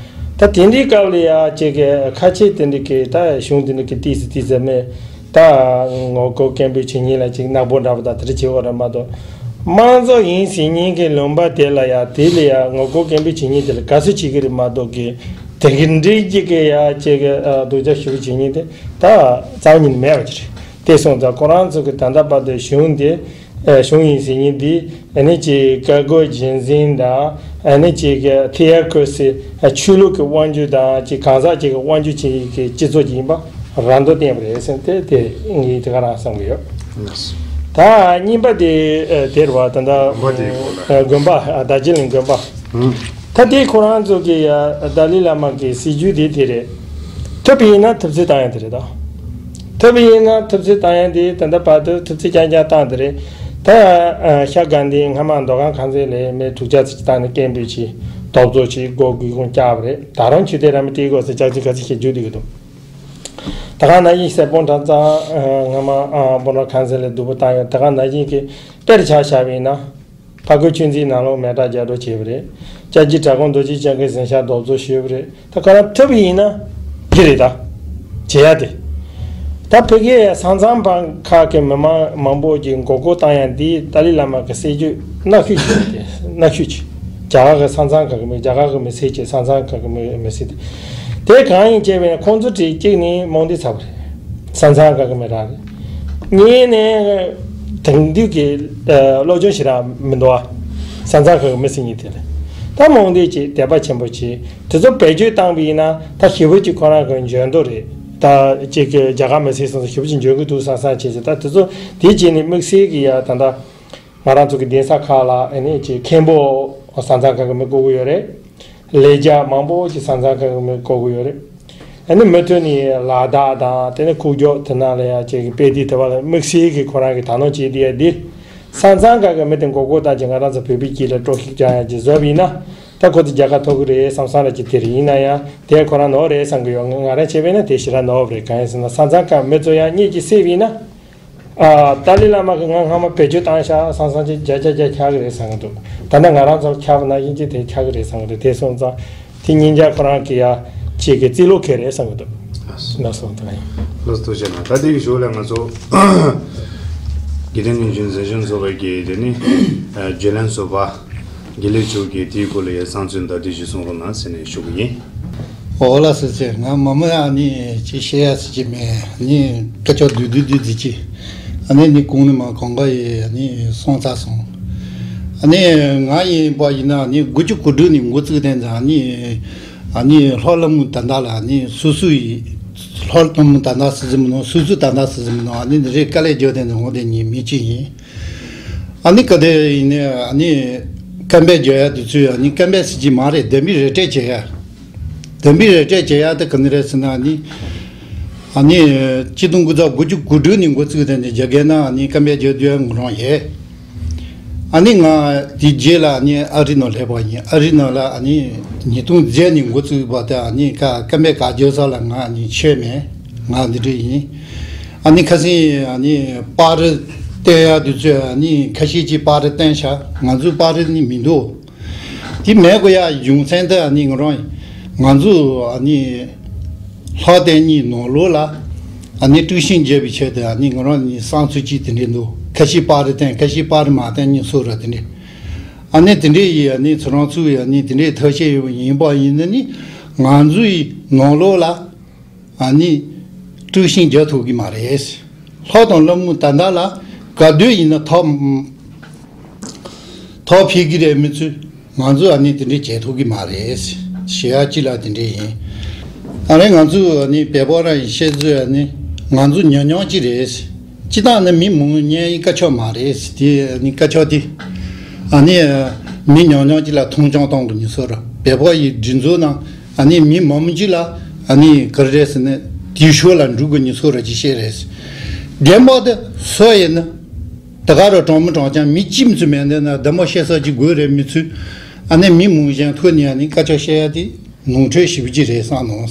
ད་དེ་འདྲའི་སྐབས་ལ་ཡ་ཅིག་གི་ཁ་ཆེ་དེ་འདྲ་གི་ད་གཞུང་དེ་འདྲ་གི་ཏོག་ཙམ་ཏོག་ཙམ་མེད། ད་ངོ་རྒོལ་སྐད་འབོད་བྱེད་མཁན་ལ་ཅིག་ནག་པོ་འདྲ་པོ་དང་དེ་འདྲ་བྱེད་དགོས་རེད་མ་གཏོགས། དམངས་གཙོ་ཡིན་ཟེར་མཁན་གྱི་ལུང་པ་དེ་ལ་ཡ་དེ་ལ་ཡ་ངོ་རྒོལ་སྐད་འབོད་བྱེད་མཁན་དེ་ལ་དགའ་བསུ་བྱེད་ཀྱི་རེད་མ་གཏོགས་གི། དེ་གི་འདྲའི་ཅིག་གི་ཡ་ཅིག་གི་ཨ་སྡུག་ཅག་ཞེ་པོ་བྱེད་མཁན་དེ་ད་རྩ་བ་ཉིད་ནས་མེད་པ་ཅིག་རེད། དེ་སོང་ཙང་ཁོ་རང་ཚོ་གི་ད་ལྟ་བར་དུ་གཞུང་དེ་ཨ་གཞུང་ཡིན་ཟེར་མཁན་དེ། ཨ་ནི་ཅིག་བཀའ་བསྒོ་རྗེས་འཛིན་དང་། ཨ་ནི་ཅིག་ཐི་ཨེ་ཁོ་སི་ཆོས་ལུགས་ཀྱི་དབང་སྒྱུར་དང་། ཅིག་གང་ཟག་ཅིག་གི་དབང་སྒྱུར་བྱེད་ཀྱི་སྤྱི་ཚོགས་ཅིག་ཡིན་པ་རང་མདོག་བསྟན་པ་རེད་ཟེར་ཏེ། དེ་ངས་དེ་ག་རང་བསམ་གྱི་ཡོད། ད་གཉིས་པ་དེ་ཨ་དེ་རེད་བ། ད་ལྟ་དགོན་པ་དེའི་སྐོར་ལ། ཨ་དགོན་པ་ཨ་རྡོ་རྗེ་གླིང་དགོན་པ། ཧུམ། ད་དེ་ཁོ་རང་ཚོ་གི་ཡ་ཏཱ་ལའི་བླ་མ་གི་སྲིད་བྱུས་དེ་དེ་རེད། ཐུབ་པ་ཡིན་ན་ཐུབ་ཚོད་བཏང་ཡ་དེ་རེད་ད། ཐུབ་པ་ཡིན་ན་ཐུབ་ཚོད་བཏང་ཡ་དེ་ད་ལྟ་བར་དུ་ཐུབ་ཚོད་རྐྱང་རྐྱང་བཏང་དེ་རེད། ད་ཤ་དགའ་ལྡན་སྔ་མ་མདོ་ཁམས་ཁང་ཚན་ལས་མི་དྲུག་བརྒྱ་ཙམ་བཏང་ནས་སྐད་འབོད་བྱས། རྡོབ་རྡོབ་བྱས། སྒོར་སྒོར་ཁུངས་བཀྱག་པ་རེད། ད་རུང་ཆུ་དེ་ར་མི་སྤྲད་དགོས་ཟེར་ཅག་ཅིག་ག་ཚོད་བཤད་རྒྱུ་དེ་གི་འདུག་ད་ག་ནང་བཞིན་སེར་སྤུངས་གྲྭ་ཚང་སྔ་མ་སྤུངས་གྲྭ་ཁང་ཚན་ལས་སྡུག་པོ་བཏང་ཡོད། ད་ག་ནང་བཞིན་གྱི་དཔེར་ཆ་བཞག་པ་ཡིན་ན། ཕ་ཁུལ་ཆོས་འཛིན་ནང་ལོགས་མེ་སྟག་རྒྱག་འགྲོ་བྱས་པ་རེད། ཅ་རྒྱའི་གྲྭ་ཁོང་རྡོ་རྗེ་འཆང་གིས་གཟན་ཤ་རྡོབ་རྡོབ་ཞུས་པ་རེད། ད་ཁོ་རང་ཐུབ་པ་ཡིན་ན་འགྲིག་རེད། ད་བྱེད་ཡ་དེ། ད་ཕ་གིའི་ས་མཚམས་བར་ཁག་གི་མི་མང་མང་པོ་གིས་མགོ་སྐོར་བཏང་ཡ་འདི་ཏཱ་ལའི་བླ་མ་གི་སྲིད་ཇུས་གནག་ཤོས་ཅིག་རེད། གནག་ཤོས་ཅིག་རྒྱ་གར་གྱི་ས་མཚམས་ཁག་གི་མི། རྒྱ་གར་གྱི་མི་སེར་གྱི་ས་མཚམས་ཁག་གི་མི་མི་སེར་དེ། དེ་གང་ཡིན་ཅེས་པས་ན། ཁོང་ཚོ་གྲས་གཅིག་ནི་རྨོངས་དད་ཚ་པོ་རེད། ས་མཚམས་ཁག་གི་མི་རང་རེད། གཉིས་ནས་དེང་དུས་ཀྱི་ཨ་སློབ་སྦྱོང་ཞེ་དྲག་མི་འདུག་ཨ། ས་མཚམས་ཁག་གི་མི་སེར་གཉིས་དེ་རེད། ད་རྨོངས་དད་ཅིག་དད་པ་ཆེན་པོ་བྱས། དེ་ཚོ་བེད་སྤྱོད་བཏང་པ་ཡིན་ན་ད་ཞེ་པོ་ཅིག་ཁོ་རང་གི་འཇོན་མདོག་རེད། ད་ཅིག་གི་རྒྱ་གར་མི་སེར་སོང་ཙང་ཞེ་པོ་ཅིག་འཇོན་གི་འདུག་བསམ་བསམ་བྱས་བྱས། ད་དེ་ཚོ་དེ་བྱས་ནས་དམིགས་བསལ་གྱི་ཡ་ད་ལྟ་ང་རང་ཚོ་གི་གདན་ས་ཁག་ལ་ཨ་ནི་ཅིག་མཁན་པོ་ས་མཚམས་ཁག་གི་མི་བསྐོ་གི་ཡོད་རེད། ལས་བྱེད་མང་པོ་ཅིག་ས་མཚམས་ཁག་གི་མི་བསྐོ་གི་ཡོད་རེད། ཨ་ནི་མུ་མཐུད་ནས་ལ་དྭགས་དང་དེ་ནས་ཁུག་ཀྱོག་དེ་ནང་ལ་ཡ་ཅིག་གི་དཔེ་དེབ་དེ་བ་ལ་དམིགས་བསལ་གྱི་ཁོ་རང་གི་ད་ནང་བྱས་བསྡད་ཡ་འདི། ས་མཚམས་ཁག་གི་མི་དེ་མགོ་སྐོར་བཏང་བྱས་ང་རང་ཚོ་བོད་པའི་དཀྱིལ་ལ་དཀྲོག་ཤིང་རྒྱག་ཡ་ཅིག་བཟོས་པ་ཡིན་ན། ད་ཁོ་ཚོ་རྒྱལ་ཁ་ཐོབ་གི་རེད་བསམ་བསམ་ར་ཅིག་དེ་རེད། ཡིན་ན་ཡང་དེ་ཁོ་རང་ནོར་རེད་བསམ་གི་ཡོད། ང་ང་རང་བྱས་པས་ན་དེ་ཞེ་དྲག་ནོར་བ་རེད། གང་ཡིན་ཟེར་ན་ས་མཚམས་ཁག་མི་ཚོ་ཡང་གཉིད་ཀྱིས་སད་པ་ཡིན་ན། ཨ། ཏཱ་ལའི་བླ་མ་གིས་ང་སྔ་མ་བེད་སྤྱོད་བཏང་ཤག་བསམ་བསམ་ཅིག་བརྒྱ་ཆ་བརྒྱ་ཁྱག་གི་རེད་བསམ་གི་འདུག་ད་ལྟ་ང་རང་ཚོར་ཁྱབ་པ་ནང་བཞིན་ཅིག་དེ་ཁྱག་གི་རེད་བསམ་གི་འདུག་དེ་སོང་ཙང་དེ་གཉིས་ཀ་ཁོ་རང་གི་ཡ་གཅིག་གི་རྩིས་ལོ་ཁེལ་རེད་བསམ་གི་འདུག་ལགས་སོ། ད་ཡིན། ལགས་སོ། ཐུགས་རྗེ་གནང་། ད་དེའི་གཞུག་ལ་ང་ཚོ་དགེ་ལྡན་སྨིན་གྲོལ་མཛད་བཞུགས་ཚོགས་པའི་གི་དེ་ནི་བརྗེ་ལེན་ཚོགས་པ་དགེ་ལེགས་མཆོག་གིས་དེའི་སྐོར་ལ་ཡ་བསམ་ཚུལ་མདའ་སྟོན་ཞིག་གསུང་རོགས་གནང་ཟེར་ནས་ཞུ་གི་ཡིན། ཨོ་ལགས་སོ། ང་མ་མ་ཨ་ནི་ཅི་བཤད་ཡ་ཟེར་གྱི་མེད། ཨ་ནི་སྐད་ཆ་བསྡུས་བསྡུས་བསྡུས་ཟེར་གྱི། ཨ་ནི་ནི་གོང་ནས་མ་གང་ག་ཡི་ཨ་ནི་སོང་ཚར་སོང་། ཨ་ནི་ང་ཡིན་པ་ཡིན་ན་ཨ་ནི་དགུ་བཅུ་གོ་དྲུག་ནས་འགོ་བཙུགས་དེ་ཙང་ཨ་ནི་ཨ་ནི་ལྷོ་ལྷ་མོ་ད་ལྟ་ལ་ཨ་ནི་སོ་སོ་ཡི་ལྷོ་ལྷ་མོ་ད་ལྟ་སི་ཟི་མི་ནོ་སོ་སོ་ད་ལྟ་སི་ཟི་མི་ནོ་ཨ་ནི་རེ་དཀའ་ལས་རྒྱག་དེ་ནས་འོང་དེ་ཉིན་མི་གཅིག་ཡིན། ཨ་ནི་ག་དེ་ཡིན་ནས་ཨ་ནི་སྐད་འབོད་རྒྱག་ཡ་དེ་ཚོས་ཨ་ནི་སྐད་འབོད་ཟེར་གྱི་མ་རེད། བདེན་པའི་རེ་ལྟོས་བྱེད་ཡ། བདེན་པའི་རེ་ལྟོས་བྱེད་ཡ་དེ་ག་ནི་རེད་ཟེར་ན་ཨ་ནི། ཨ་ནི་ཆིག་སྟོང་དགུ་བརྒྱ་དགུ་བཅུ་གོ་དྲུག་ནས་འགོ་བཙུགས་དེ་ནས་རྒྱ་སྐད་ནང་ཨ་ནི་སྐད་འབོད་རྒྱག་དུས་ང་རང་ཡོད། ཨ་ནི་ང་དེ་རྗེས་ལ་ཨ་ནི་ཨ་རི་ནང་སླེབས་པ་ཡིན། ཨ་རི་ནང་ལ་ཨ་ནི་ཉིས་སྟོང་བརྒྱད་ནས་འགོ་བཙུགས་པ་དེ་ཨ་ནི་ཀ་སྐད་འབོད་ག་རྒྱག་ས་ལ་ང་ཨ་ནི་ཆོས་མེད། ང་འདི་འདྲ་ཡིན། ཨ་ནི་ཁ་སང་ཨ་ནི་པར་རིས་བསྟན་ཡ་དེ་ཚོས་ཨ་ནི་ཁ་ཤས་ཀྱིས་པར་རིས་བསྟན་ཤག་ང་ཚོའི་པར་རིས་ནི་མི་འདུག་དེ་མེད་དགོས་ཡ་རྒྱུ་མཚན་དེ་ཨ་ནི་ང་རང་ང་ཚོ་ཨ་ནི་ལྷག་བསྟན་གཉིས་ནང་ལོགས་ལ་ཨ་ནི་དཀྲུག་ཤིང་རྒྱག་པའི་ཆེད་དུ་ཨ་ནི་ང་རང་ནི་བསམ་ཚུལ་གཅིག་དེ་འདྲས་འདུག་ཁ་ཤས་པར་རིས་བསྟན། ཁ་ཤས་པར་རིས་མ་བསྟན་གཉིས་སོ་ར་དེ་འདྲས། ཨ་ནི་དེ་འདྲས་ཡིན། ཨ་ནི་ཚོ་རང་ཚོ་ཡིས་ཨ་ནི་དེ་འདྲས་ཐབས་ཤེས་ཡོད་པ་ཡིན་པ་ཡིན་ན་ནི་ང་ཚོ་ཡི་ནང་ལོགས་ལ་ཨ་ནི་དཀྲུག་ཤིང་རྒྱག་ཐུབ་ཀྱི་མ་རེད། ལྷོ་དང་ལྷ་མོ་ད་ལྟ་ལ་ག་དུས་ཡིན་ན་ཐོག་ཐོག་ཕེབས་ཀྱི་རེད། མི་ཚོས་ང་ཚོ་ཨ་ནི་དེ་འདྲས་བྱེད་ཐུབ་ཀྱི་མ་རེད། ཞེ་ཡ་གཅིག་ལ་དེ་འདྲས་ཡིན། ཨ་ནི་ང་ཚོ་ཨ་ནི་བལ་པོ་རང་ཡིན་བཤད་ཚོད་ཨ་ནི་ང་ཚོ་ཉམས་མྱོང་གཅིག་རེད། སྤྱི་བཏང་ནི་མི་མང་ཉན་ཡི་དཀའ་ཆོག་མ་རེད། དེ་ཨ་ནི་དཀའ་ཆོག་དེ་ཨ་ནི་མི་ཉམས་མྱོང་གཅིག་ལ་མཐོང་ཆུང་གཏོང་དགོས་ནི་སོ་ར། བལ་པོ་ཡི་སྒྲིག་འཛུགས་ནང་ཨ་ནི་མི་མང་མོ་གཅིག་ལ་ཨ་ནི་ག་རེ་རེད་ཟེར་ན་དེའི་ཕྱོགས་ལ་འགྲོ་དགོས་ནི་སོ་ར་ཅིག་བཤད་རེད། བདེན་པ་དེ་སོ་ཡིན་ན་ད་ག་རུ་གྲོང་མི་གྲོང་ཆེན་མི་གཅིག་མ་ཚུད་མེད་འདི་ན་བདེན་པ་བཤད་ས་ཅིག་དགོས་རེད། མི་ཚུད་ཨ་ནི་མི་མང་གཞན་ཐུག་ནས་ཨ་ནི་དཀའ་ཆ་བཤད་ཡ་དེ་ནོར་འཁྲུལ་ཞེ་པོ་ཅིག་རེད་བསམ་ནོ།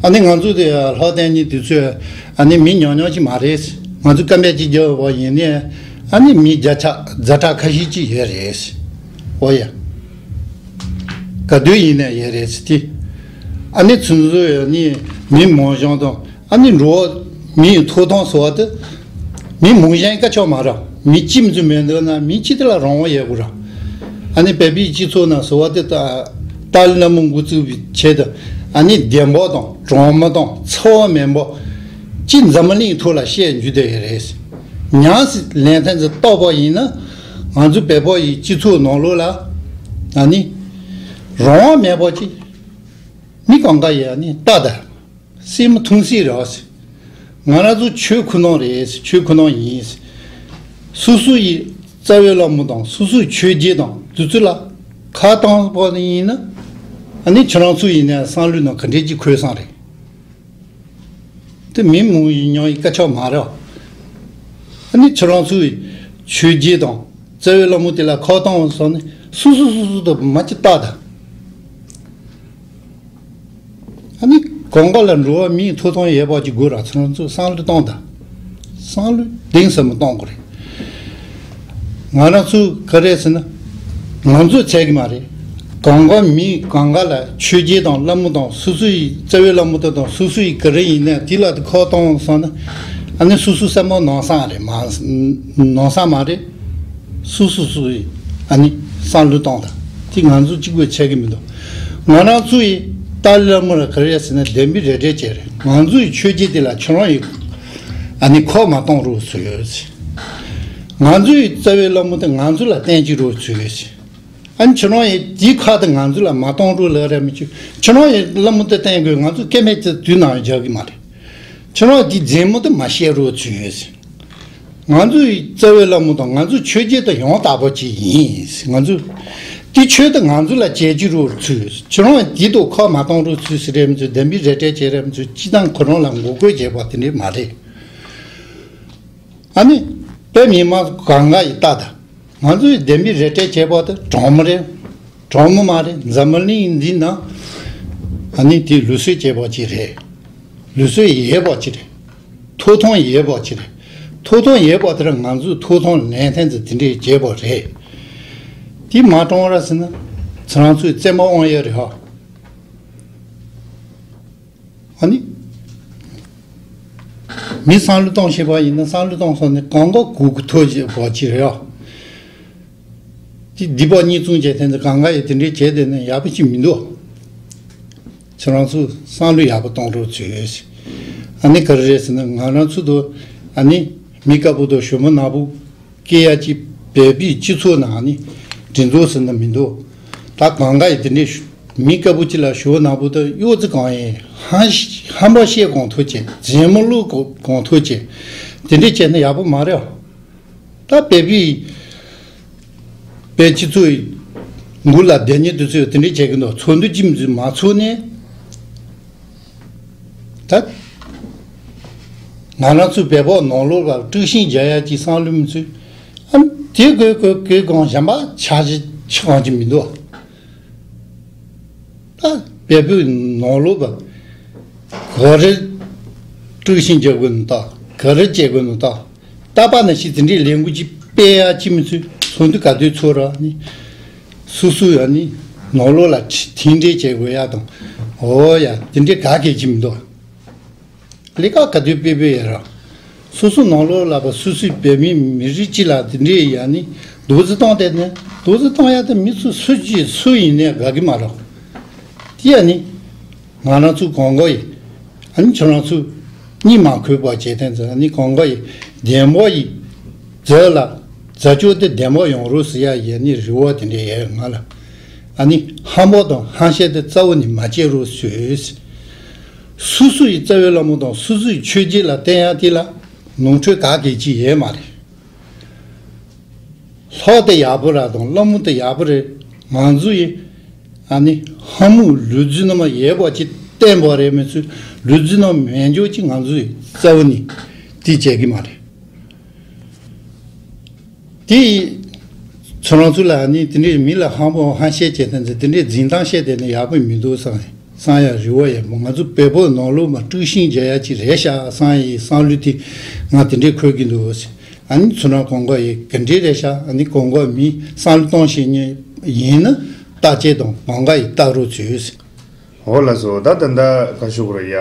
ཨ་ནི་ང་ཚོ་དེ་ལྷག་བསྟན་གཉིས་དེ་ཚོས་ཨ་ནི་མི་ཉམས་མྱོང་ཅིག་མ་རེད། ང་ཚོ་སྐད་འབོད་ཅིག་རྒྱབ་པ་ཡིན་ནའི་ཨ་ནི་མི་བརྒྱ་ཆ་ཛ་དྲག་ཁ་ཤས་ཅིག་ཡོད་རེད། འོ་ཡ། ག་དུས་ཡིན་ནའི་ཡོད་རེད་ཟེར་ཏེ། ཨ་ནི་ཚུན་ཚོད་ཨ་ནི་མི་མང་གཞན་དང་ཨ་ནི་འགྲོ་བ་མིའི་ཐོབ་ཐང་ཟེར་བ་དེ་མི་མང་གཞན་དཀའ་ཆོག་མ་རེད། མི་གཅིག་མ་ཚུད་མེད་འདུག་ན་མི་གཅིག་དེ་ལ་རང་དབང་ཡོད་དགོས་རེད། ཨ་ནི་བོད་པའི་སྤྱི་ཚོགས་ནང་ཟེར་བ་དེ་ད་ཏཱ་ལའི་བླ་མ་འགོ་བཙུགས་པའི་ཆེད་དུ་ཨ་ནི་བདེན་པ་དང་དྲང་མོ་དང་འཚེ་བ་མེད་པ་ཅིག་འཛམ་བུ་གླིང་ཐོག་ལ་བཤད་རྒྱུ་དེ་ཡོད་རེད། ཉམས་སུ་ལེན་ཐེངས་ཙམ་བཏོག་པ་ཡིན་ན་ང་ཚོ་བོད་པ་ཡི་སྤྱི་ཚོགས་ནང་ལོགས་ལ་ཨ་ནི་རང་དབང་མེད་པ་ཅིག་མི་གང་ག་ཡིས་ཨ་ནི་ལྟ་ད་སེམས་མཐོང་སྲིད་རེད། ང་རང་ཚོ་ཆོས་ཁུ་ནང་རེད། ཆོས་ཁུ་ནང་ཡིན། སོ་སོ་ཡི་རྩ་བའི་བླ་མ་དང་སོ་སོའི་ཆོས་བརྒྱུད་དང་དེ་ཚོ་ལ་ཁ་བཏང་པ་ཡིན་ན་ཨ་ནི་ཁྱེད་རང་ཚོ་ཡིན་ན་བསམ་བློའི་ནང་ག་འདྲས་ཀྱི་འཁོར་སོང་རེད། དེ་མི་མང་ཡིན་མྱོང་ཡི་སྐད་ཆ་མ་རེད། ཨ་ནི་ཁྱེད་རང་ཚོའི་ ཆོས་རྗེ་དང་རྩ་བའི་བླ་མ་དེ་ལ་ཁ་བཏང་སོང་ནས་སོ་སོ་སོ་སོ་དང་མ་ཅི་ལྟ་ད། ཨ་ནི་གང་ག་ལ་འགྲོ་བ་མིའི་ཐོབ་ཐང་ཡོད་པ་ཅིག་དགོས་ར། ཚང་ཚོ་བསམ་བློ་བཏང་ད། བསམ་བློ་གཏིང་ཟབ་མོ་གཏོང་དགོས་རེད། ང་རང་ཚོ་ག་རེ་ཟེར་ན། ང་ཚོས་བྱས་གི་མ་རེད། གང་ག་མི་གང་ག་ལ་ཆོས་རྗེ་དང་བླ་མ་དང་སོ་སོ་ཡི་རྩ་བའི་བླ་མ་དེ་དང་སོ་སོ་ཡི་ག་རེ་ཡིན་ན་དེ་ལ་དེ་ཁ་བཏང་སོང་ན། ཨ་ནི་སོ་སོ་སེམས་པ་ནང་སང་རེད་མ། ནང་སང་མ་རེད། སོ་སོ་སོ་ཡི་ཨ་ནི་བསམ་བློ་བཏང་ད། དེ་ང་ཚོ་གཅིག་པུས་བྱས་གི་མི་འདུག་ང་རང་ཚོ་ཡི་ཏཱ་ལའི་བླ་མ་ལ་ག་རེ་ཟེར་ན་བདེན་པའི་རེ་འབྲས་བྱས་རེད། ང་ཚོ་ཡི་ཆོས་རྗེ་དེ་ལ་ཁྱོད་རང་ཡི་ཨ་ནི་ཁ་མ་གཏོང་རོགས་ཟེར་ཡོད་ཟེར། ང་ཚོ་ཡི་རྩ་བའི་བླ་མ་དེ་ང་ཚོ་ལ་བསྟན་གྱི་རོགས་ཟེར་ཡོད་ཟེར། ཨ་ནི་ཁྱེད་རང་ཡིན་དེའི་ཁ་དེ་ང་ཚོ་ལ་མ་གཏོང་རོགས་ལབ་ར་མི་ཆོག་ཁྱེད་རང་ཡིན་བླ་མ་དེ་བསྟན་དགོས། ང་ཚོ་སྐད་མེད་དེ་དུས་ནང་རྒྱག་གི་མ་རེད། ཁྱེད་རང་དེའི་རྫུན་མ་དེ་མ་བཤད་རོགས་ཚུལ་ཡོད་ཟེར། ང་ཚོའི་རྩ་བའི་བླ་མ་དང་ང་ཚོའི་ཆོས་བརྒྱུད་དེ་ཡང་དག་པ་ཅིག་ཡིན་ཟེར། ང་ཚོས་དེ་ཆོས་དེ་ང་ཚོ་ལ་བྱེད་ཀྱི་རོགས་ཚུལ་ཡོད་ཟེར། ཁྱེད་རང་ཡིན་དེ་དང་ཁ་མ་གཏོང་རོགས་ཚུལ་ཟེར་ར་མི་ཚུལ་བདེན་པའི་རེ་འབྲས་བྱེད་ར་མི་ཚུལ་སྤྱི་བཏང་ཁོ་རང་ལ་ངོ་རྒོལ་བྱེད་པ་དེ་འདྲས་མ་རེད། ཨ་ནི་དཔེ་མི་མང་གང་ག་ཡི་ལྟ་ད། ང་ཚོའི་བདེན་པའི་རེ་འབྲས་བྱེད་པ་དེ་གྲོགས་མོ་རེད། གྲོགས་མོ་མ་རེད། འཛམ་བུ་གླིང་འདི་ན་ཨ་ནི་དེ་ལུགས་སྲོལ་བྱེད་པ་ཅིག་རེད། ལུགས་སྲོལ་ཡོད་པ་ཅིག་རེད། ཐོབ་ཐང་ཡོད་པ་ཅིག་རེད། ཐོབ་ཐང་ཡོད་པ་དེ་ར་ང་ཚོས་ཐོབ་ཐང་ལེན་ཐེངས་ཙམ་དེ་འདྲས་བྱས་པ་རེད། དེ་མ་གཏོང་ར་ཟེར་ན་ཚོ་རང་ཚོའི་རྩེད་མོ་དབང་ཡོད་རེད་ཧ། ཨ་ནི། མི་བསམ་བློ་གཏོང་ཤེས་པ་ཡིན་ན་བསམ་བློ་གཏོང་སོང་ནས་གང་ག་གུ་གུ་ཐོ་བྱེད་པ་ཅི་རེད་ཨ། དེ་སྡིག་པ་གཉིས་བཙུན་བྱས་དེ་ཚོ་གང་ག་ཡིས་དེ་འདྲའི་བྱས་བསྡད་ན་ཡག་པོ་ཅིག་མི་འདུག་ཁྱེད་རང་ཚོ་བསམ་བློ་ཡག་པོ་གཏོང་རོགས་བྱོས། ཨ་ནི་ག་རེ་རེད་ཟེར་ན་ང་རང་ཚོ་དུ་ཨ་ནི་མི་དཀར་པོ་དང་ཞྭ་མོ་ནག་པོ། སྐད་ཡ་གཅིག་བོད་པའི་སྤྱི་ཚོགས་ནང་ནི་འདི་ཚོ་ཟེར་ན་མི་འདུག་ད་གང་ག་ཡི་དེ་འདྲའི་མི་དཀར་པོ་གཅིག་ལ་ཞུ་ནག་པོ་དང་གཡོ་རྩི་གང་ཡིན་ཧང་ཧམ་པ་བཤད་གང་ཐུབ་བྱེད། རྫུན་མ་བླུག་གང་ཐུབ་བྱེད། དེ་འདྲའི་བྱས་ན་ཡག་པོ་མ་རེད། ད་བོད་པའི་བོད་སྤྱི་ཚོགས་ཡི་མགོ་ལ་བསྡད་མཁན་དེ་ཚོས་དེ་འདྲའི་བྱེད་ཀྱི་འདུག་ཚོགས་འདུ་གཅིག་མ་ཚོགས་ནས། ད། ང་རང་ཚོའི་བོད་པ་ནང་ལོགས་ལ་དཀྲུག་ཤིང་རྒྱག་ཡ་གཅིག་བསམ་བློ་མི་ཚུད། ཨ། དེ་དགོས་དགོས་དགོས་གང་གཞན་པ་ཆགས་ཅི་ཆགས་གང་ཅི་མི་འདུག་ད་བོད་པའི་ནང་ལོགས་ལ་ག་རེ་དཀྲུག་ཤིང་རྒྱག་དགོས་ནི་ད་ག་རེ་བྱེད་དགོས་ནི་ད། ད་པ་ན་ཤི་དེ་འདྲའི་ལས་འགུལ་གཅིག་སྤེལ་ཡ་གཅིག་མི་ཚུད། ཚོགས་འདུ་ག་དུས་ཚོགས་ར་ནི། སོ་སོ་ཡ་ནི་ནང་ལོགས་ལ་ཁྲི་དེ་འདྲས་བྱེད་དགོས་ཡ་དང་། འོ་ཡ་དེ་འདྲས་ག་གེ་གཅིག་མི་འདུག་ལས་ཀ་ག་དུས་སྤེལ་སྤེལ་ཡ་ར། སོ་སོ་ནང་ལོགས་ལ་པ་སོ་སོའི་བོད་མི་མི་རིགས་གཅིག་ལ་དེ་འདྲས་ཡ་ནི་རྡོག་རྫི་བཏང་བསྡད་ནས་རྡོག་རྫི་བཏང་ཡ་དེ་མི་ཚོ་སུ་གཅིག་སུ་ཡིན་ནས་དགའ་གི་མ་རེད། དེ་ཡ་ནི། ང་རང་ཚོ་གང་ག་ཡིན། ཨ་ནི་ཁྱོད་རང་ཚོ་གཉིད་མ་ཁུག་པ་བྱས་ཐེངས་ཙམ་ཨ་ནི་གང་ག་ཡིན་བདེན་པ་ཡིན། རྫ་ལ་རྫ་ཅོ་དེ་བདེན་པ་ཡོང་རོགས་ཟེར་ཡ་ཡིན་ནི་རི་བོ་དེ་འདྲ་ཡོད་ང་ལ། ཨ་ནི་ཧམ་པ་དང་ཧམ་བཤད་དེ་རྩ་བོ་ནས་མ་བྱེད་རོགས་ཟེར། སོ་སོ་ཡི་རྩ་བའི་བླ་མ་དང་སོ་སོ་ཡི་ཆོས་བརྒྱུད་ལ་བསྟེན་ཡ་དེ་ལ་ནོར་འཁྲུལ་ག་གེ་ཅི་ཡོད་མ་རེད། ལྷ་དེ་ཡག་པོ་ར་དང་བླ་མ་དེ་ཡག་པོ་རེད། ང་ཚོ་ཡི་ཨ་ནི་ཧ་མུ་ལུས་རྫུན་ནི་མ་ཡོད་པ་ཅིག་བསྟན་པ་རེད། མི་ཚོས་ལུས་རྫུན་ནི་མེད་འཇོག་ཅིག་ང་ཚོ་ཡི་རྩ་བ་ནི་དེ་བྱེད་ཀྱི་མ་རེད། དེ་ཡི་ཚོ་རང་ཚོ་ལ་ཨ་ནི་དེ་འདྲའི་མི་ལ་ཧམ་པ་ཧམ་བཤད་བྱེད་དེ་འདྲ་དེ་འདྲའི་འཛིན་སྟངས་བཤད་དེ་ནི་ཡག་པོ་མི་འདུག་བསམ་བསམ་ཡ་རི་བ་ཡ་ང་ཚོ་བོད་པ་ནང་ལོགས་མ་དཀྲུག་ཤིང་རྒྱག་ཡ་ཅིག་རེད་ཤག་བསམ་ཡི་བསམ་བློ་དེ་ང་དེ་འདྲའི་འཁོར་གྱི་འདུག་ཨ་ནི་ཚོ་རང་གང་ག་ཡི་ག་འདྲའི་རེད་ཤག་ཨ་ནི་གང་ག་མི་བསམ་བློ་གཏོང་ཤེས་མཁན་ཡིན་ན་བརྟག་དཔྱད་དང་གང་ག་ཡི་བལྟ་རོགས་བྱོས། འོ་ལགས་སོ། ད་ད་ལྟ་བཀའ་ཤོག་རེ་ཡ།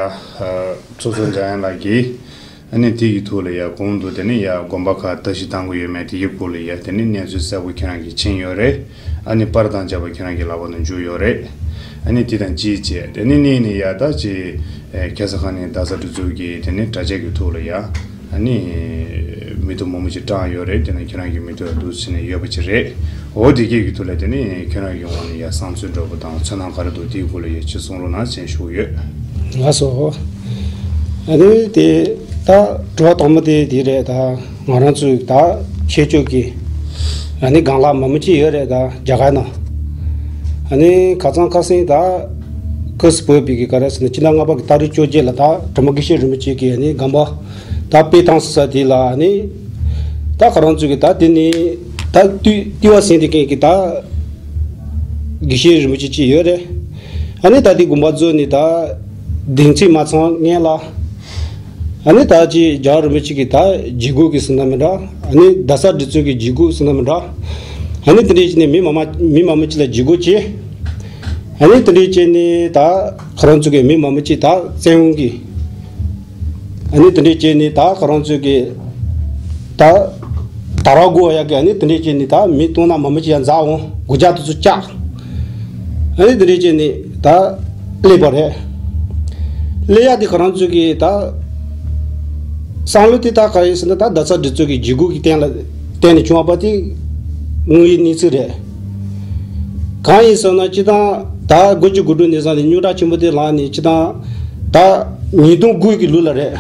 ཚོགས་གཙོ་འཇམ་དབྱངས་ལགས་ཀྱིས་ཨ་ནི་དེ་གི་ཐོག་ལ་ཡ་གོང་དུ་དེ་ནི་ཡ་དགོན་པ་ཁག་བརྟག་ཞིབ་བཏང་གི་ཡོད་མེད་དེ་གི་སྐོར་ལ་ཡ་དེ་ནི་གནས་ཚུལ་གསལ་པོ་ཁྱེད་རང་གིས་མཁྱེན་ཡོད་རེད། ཨ་ནི་པར་དང་བཅས་པ་ཁྱེད་རང་གི་ལག་པ་ནང་འཇུག་ཡོད་རེད། ཨ་ནི་དེ་དང་གཅིག་བྱས་དེ་ནི་གནས་ནས་ཡ་ད་ཅི། ཨེ་ཁ་སང་ཁ་ནས་རྡ་ས་གྲི་ཚུགས་ཀྱི་དེ་ནི་དྲ་ཆས་ཀྱི་ཐོག་ལ་ཡ། ཨ་ནི་མི་ཐུབ་མང་པོ་ཞིག་བཀྲམ་ཡོད་རེད། དེ་ནི་ཁྱེད་རང་གི་མི་ཐུབ་འདུག་ཟེར་ནས་ཡོད་པ་ཅིག་རེད། འོ་དེ་གས་ཀྱི་ཐོག་ལ་དེ་ནི་ཁྱེད་རང་གི་ངོས་ནས་ཡ་བསམ་ཚུལ་འདྲ་པོ་དང་ཚོར་སྣང་ག་རེ་འདུག་དེའི་སྐོར་ལ་ཡ་ཅིག་གསུང་རོགས་གནང་ཞེས་ཞུ་གི་ཡོད། ལགས་སོ། ཨ་ནི་དེ་ད་དྲི་བ་དང་པོ་དེ་དེ་རེད། ད་ང་རང་ཚོའི་ད་ཆོས་ཕྱོགས་ཀྱི་ཨ་ནི་རྒན་ལགས་མང་པོ་ཅིག་ཡོད་རེད། ད་རྒྱ་གར་ནང་ཨ་ནི་ཁ་སང་ཁ་སང་ད་ཀུ་སུ་བོད་པའི་གི་ག་རེ་ཟེར་ན་སྤྱི་ཟླ་ལྔ་པ་གི་ཏ་རིག་བཅོ་བརྒྱད་ལ་ད་དྲི་མ་དགེ་བཤེས་རིན་པོ་ཆེ་གི་ཨ་ནི་དགོངས་པ་ད་སྤེལ་བཏང་ས་དེ་ལ་ཨ་ནི་ ད་ཁོ་རང་ཚོ་གི་ད་དེ་ནི་ད་ལྟོས་ལྟོས་པ་ཟིན་དེ་མཁན་གི་ད་དགེ་བཤེས་རིན་པོ་ཆེ་གཅིག་ཡོད་རེད། ཨ་ནི་ད་དེ་དགོངས་པ་རྫོགས་ནས་ད་གདེང་ཚོད་མ་ཚང་སྔོན་ལ། ཨ་ནི་ད་ཅི་རྒྱལ་བ་རིན་པོ་ཆེ་གི་ད་བྱེད་སྒོ་གི་ཟིན་ན་མི་འདྲ། ཨ་ནི་རྡ་ས་སྒྲིག་འཛུགས་ཀྱི་བྱེད་སྒོ་ཟིན་ན་མི་འདྲ། ཨ་ནི་དེ་འདྲའི་ཅི་ནས་མི་མང་མ་མི་མང་མི་ཅི་ལ་བྱེད་སྒོ་བྱེད། ཨ་ནི་དེ་འདྲའི་ཅི་ནས་ད་ཁོ་རང་ཚོ་གི་མི་མང་མི་ཅི་ད་བཙན་དབང་གི་ཨ་ནི་དེ་འདྲའི་བྱས་ནས་ད་ཁོ་རང་ཚོས་ཀྱི་ད་ད་ར་སྒོ་ཡག་གི་ཨ་ནི་དེ་འདྲའི་བྱས་ནས་ད་མི་སྟོང་ན་མ་མི་ཅི་ཡང་འཛའ་འོང་སྒོ་ལྕགས་དེ་ཚོ་བཅག་ཨ་ནི་དེ་འདྲའི་བྱས་ནས་ད་སླེབས་པ་རེད། སླེབས་ཡག་དེ་ཁོ་རང་ཚོས་ཀྱི་ད་བསམ་བློ་དེ་ད་ག་རེ་ཟེར་ན་ད་རྡ་ས་སྒྲིག་འཛུགས་ཀྱི་བྱེད་སྒོ་གི་སྟེང་ལ་བརྟེན་ནས་བྱུང་བ་པ་དེ་དངོས་ཡོད་གནས་ཚུལ་རེད། གང་ཡིན་ཟེར་ན་སྤྱི་བཏང་ད་དགུ་བཅུ་གོ་དྲུག་ནས་བཟུང་ནས་རྙོག་དྲ་ཆེན་པོ་དེ་ལངས་ནས་སྤྱི་བཏང་ད་ཉིས་སྟོང་དགུ་གི་ལོ་ལ་རེད།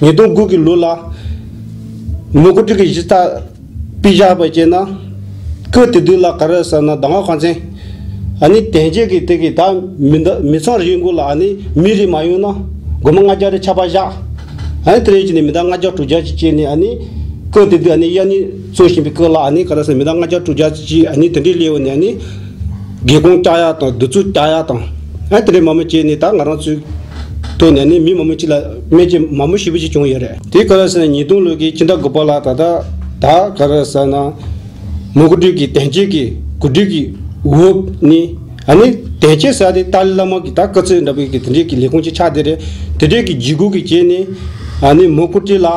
ཉིས་སྟོང་དགུ་གི་ལོ་ལ་མུ་གུ་ཀྲི་གི་གཞི་རྩ་དཔེ་བཞག་པ་བྱས་ན་སྐབས་དེ་དུས་ལ་ག་རེ་ཟེར་ན་ཟླ་བ་གང་ཚེ་ཨ་ནི་དེང་རྗེས་ཀྱི་དེ་གི་ད་མི་འདི་མི་ཚང་རིགས་མགོ་ལ་ཨ་ནི་མི་རིགས་མ་ཡོང་ན་སྒོར་མོ་ལྔ་བརྒྱ་རེ་ཆད་པ་བཞག་ཨ་ནི་དེ་རེད་ཅེས་ནས་མི་ད་ལྔ་བརྒྱ་དྲུག་བརྒྱ་ཅིག་བྱས་ནས་ཨ་ནི་སྐབས་དེ་དུས་ཨ་ནི་གཡག་རྙིང་བཙོང་བཞིན་པའི་སྐབས་ལ་ཨ་ནི་ག་རེ་ཟེར་མི་ད་ལྔ་བརྒྱ་དྲུག་བརྒྱ་ཅིག་ཨ་ནི་དེ་འདྲའི་སླེབས་ཡོང་ནས་ཨ་ནི་སྒེའུ་ཁུང་བཀྱག་ཡག་དང་གདུག་རྩུབ་བཀྱག་ཡག་དང་ཨ་དེ་འདྲའི་མང་པོ་བྱས་ནས་ད་ང་རང་ཚོའི་ཐོག་ནས་ཨ་ནི་མི་མང་པོ་ཅིག་ལ་སྨན་བཅོས་མང་པོ་ཞེ་པོ་ཅིག་བྱུང་ཡོད་རེད། དེ་ག་རེ་ཟེར་ན་ཉིས་སྟོང་ལོ་གི་ཕྱི་ཟླ་དགུ་པ་ལ་ད་ལྟ་ད་ག་རེ་ཟེར་ན། མུ་གུ་ཀྲི་གི་དེང་ཆེན་གྱི་གོ་སྒྲིག་གི་འོག་ནི་ཨ་ནི་དེང་ཆེན་ཟེར་དེ་ཏཱ་ལའི་བླ་མ་གི་ད་སྐུ་ཚེ་འདྲ་བའི་གི་དེ་འདྲའི་གི་ལས་ཁུངས་ཅིག་ཆགས་བསྡད་རེད། དེ་འདྲའི་གི་བྱེད་སྒོ་གི་བྱས་ནས་ཨ་ནི་མུ་གུ་ཀྲི་ལ་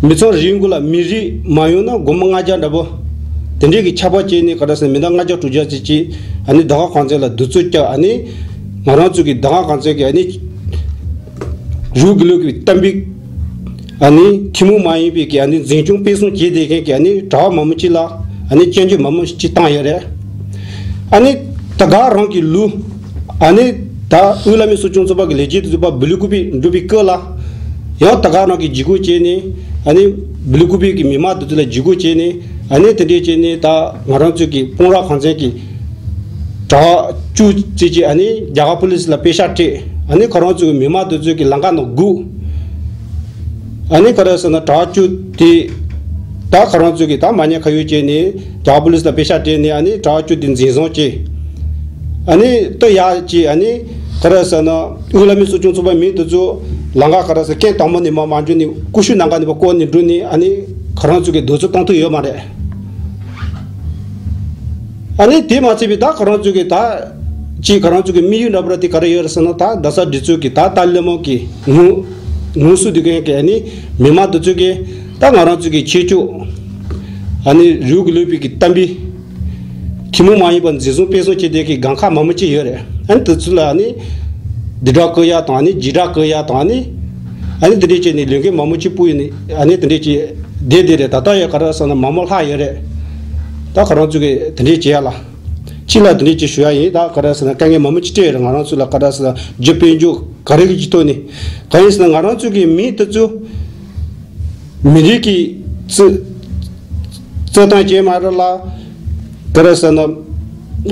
མི་ཚང་རིགས་མགོ་ལ་མི་རིགས་མ་ཡོང་ན་སྒོར་མོ་ལྔ་བརྒྱ་འདྲ་པོ་དེ་འདྲའི་གི་ཆད་པ་བྱས་ནས་ག་རེ་ཟེར་མི་ད་ལྔ་བརྒྱ་དྲུག་བརྒྱ་ཅིག་ཅིག་ཨ་ནི་ཟླ་བ་གང་ཚེ་ལ་གདུག་རྩུབ་བཀྱག་ཨ་ནི་ང་རང་ཚོ་གི་ཟླ་བ་གང་ཚེ་གི་ཨ་ནི་རུ་གི་ལུག་གི་གཏམ་དཔེ། ཨ་ནི་ཐུན་མོང་མ་ཡིན་པའི་གི་ཨ་ནི་འཛིན་སྐྱོང་སྤེལ་གསུམ་བྱས་བསྡད་མཁན་གྱི་ཨ་ནི་གྲྭ་བ་མང་པོ་ཅིག་ལ་ཨ་ནི་སྐྱོན་བརྗོད་མང་པོ་ཅིག་བཏང་ཡོད་རེད། ཨ་ནི་ད་ག་རང་གི་ལུགས་ཨ་ནི་ད་དབུས་བླ་མའི་གསོ་སྐྱོང་ཚོགས་པ་གི་ལས་བྱེད་དེ་ཚོ་པ་བི་ལི་ཀུ་པི་འགྲུབ་པའི་སྐབས་ལ་ཡང་ད་ག་རང་གི་འཇིགས་སྐུལ་བྱས་ནས་ཨ་ནི་བི་ལི་ཀུ་པི་གི་མི་མང་དེ་ཚོ་ལ་འཇིགས་སྐུལ་བྱས་ནས་ཨ་ནི་དེ་འདྲས་བྱས་ནས་ད་ང་རང་ཚོ་གི་སྤུངས་ར་གངས་ཅན་གྱི་གྲྭ་བཅུ་ཙམ་ཅིག་ཨ་ནི་རྒྱ་གར་པུ་ལིས་ལ་པེ་ཤག་སྤྲད། ཨ་ནི་ཁོ་རང་ཚོའི་མི་མང་དེ་ཚོའི་གི་ལམ་ཁ་ནང་སྒུག་ཨ་ནི་ག་རེ་ཟེར་ན་གྲྭ་བཅུ་དེ་ད་ཁོ་རང་ཚོའི་གི་ད་མ་ཉེས་ཁ་གཡོགས་བྱས་ནས་རྒྱ་གར་པུ་ལིས་ལ་པེ་ཤག་སྤྲད་ནས་ཨ་ནི་གྲྭ་བཅུ་དེ་འཛིན་བཟུང་བྱས། ཨ་ནི་ལྟོས་ཡག་ཅིག་ཨ་ནི་ག་རེ་ཟེར་ན་དབུས་བླ་མའི་གསོ་སྐྱོང་ཚོགས་པ་མི་དེ་ཚོ་ལམ་ཁ་ག་རེ་ཟེར་སྐད་དང་པོ་ནས་མར་མ་འཇུ་ནས་ཀུ་ཤུ་ནང་ག་ནས་མར་བསྐོར་ནས་འགྲོ་ནས་ཨ་ནི་ཁོ་རང་ཚོའི་གི་གདུག་རྩུབ་གཏོང་ཐུབ་ཡོད་མ་རེད། ཨ་ནི་དེ་མ་ཚད་པའི་ད་ཁོ་རང་ཚོའི་གི་ད་ཅིག་ཁོ་རང་ཚོའི་གི་དམིགས་ཡུལ་འདྲ་པོ་ར་དེ་ག་རེ་ཡོད་རེད་ཟེར་ན་ད་རྡ་ས་སྒྲིག་འཛུགས་གི་ད་ཏཱ་ལའི་བླ་མ་གི་ངོ་ངོ་སོ་འདི་གའི་གི་ཨ་ནི་མི་མང་དེ་ཚོའི་གི་ད་ང་རང་ཚོའི་གི་ཆོས་ཕྱོགས་ཨ་ནི་རིའུ་གི་ལུགས་པའི་གི་གཏམ་དཔེ་ཐུན་མོང་མ་ཡིན་པ་འཛིན་བཟུང་སྤེལ་གསུམ་བྱས་བསྡད་གི་སྒང་ཁ་མང་པོ་ཅིག་ཡོད་རེད། ཨ་ནི་དེ་ཚོ་ལ་ཨ་ནི་བདེ་དྲག་བཀོད་ཡག་དང་ཨ་ནི་འཇིགས་སྐྲག་བཀོད་ཡག་དང་ཨ་ནི་ཨ་ནི་དེ་འདྲས་བྱས་ནས་ལས་འགུལ་མང་པོ་ཅིག་སྤོས་ནས་ཨ་ནི་དེ་འདྲས་ཀྱི་བསྡད་བསྡད་རེད། ད་ལྟ་ཡང་ག་རེ་ཟེར་ན་མང་པོ་ལྷག་ཡོད་རེད། ད་ཁོ་རང་ཚོ་གི་དེ་འདྲས་བྱེད་ཡག་ལ། ཕྱི་ལ་དེ་འདྲས་ཅིག་ཞུ་ཡག་ཡིན། ད་ག་རེ་ཟེར་ན་དཀའ་ངལ་མང་པོ་ཅིག་འཕྲད་ཡོད་རེད། ང་རང་ཚོ་ལ་ག་རེ་ཟེར་ན་རྒྱུ་དཔལ་འབྱོར་ག་རེ་གི་ཅིག་ཐོག་ནས་གང་ཡིན་ཟེར་ན་ང་རང་ཚོ་གི་མི་དེ་ཚོ་མི་རིགས་ཀྱི་རྩི་རྩི་སྟངས་བྱས་མ་རེད་ལ། ག་རེ་ཟེར་ན་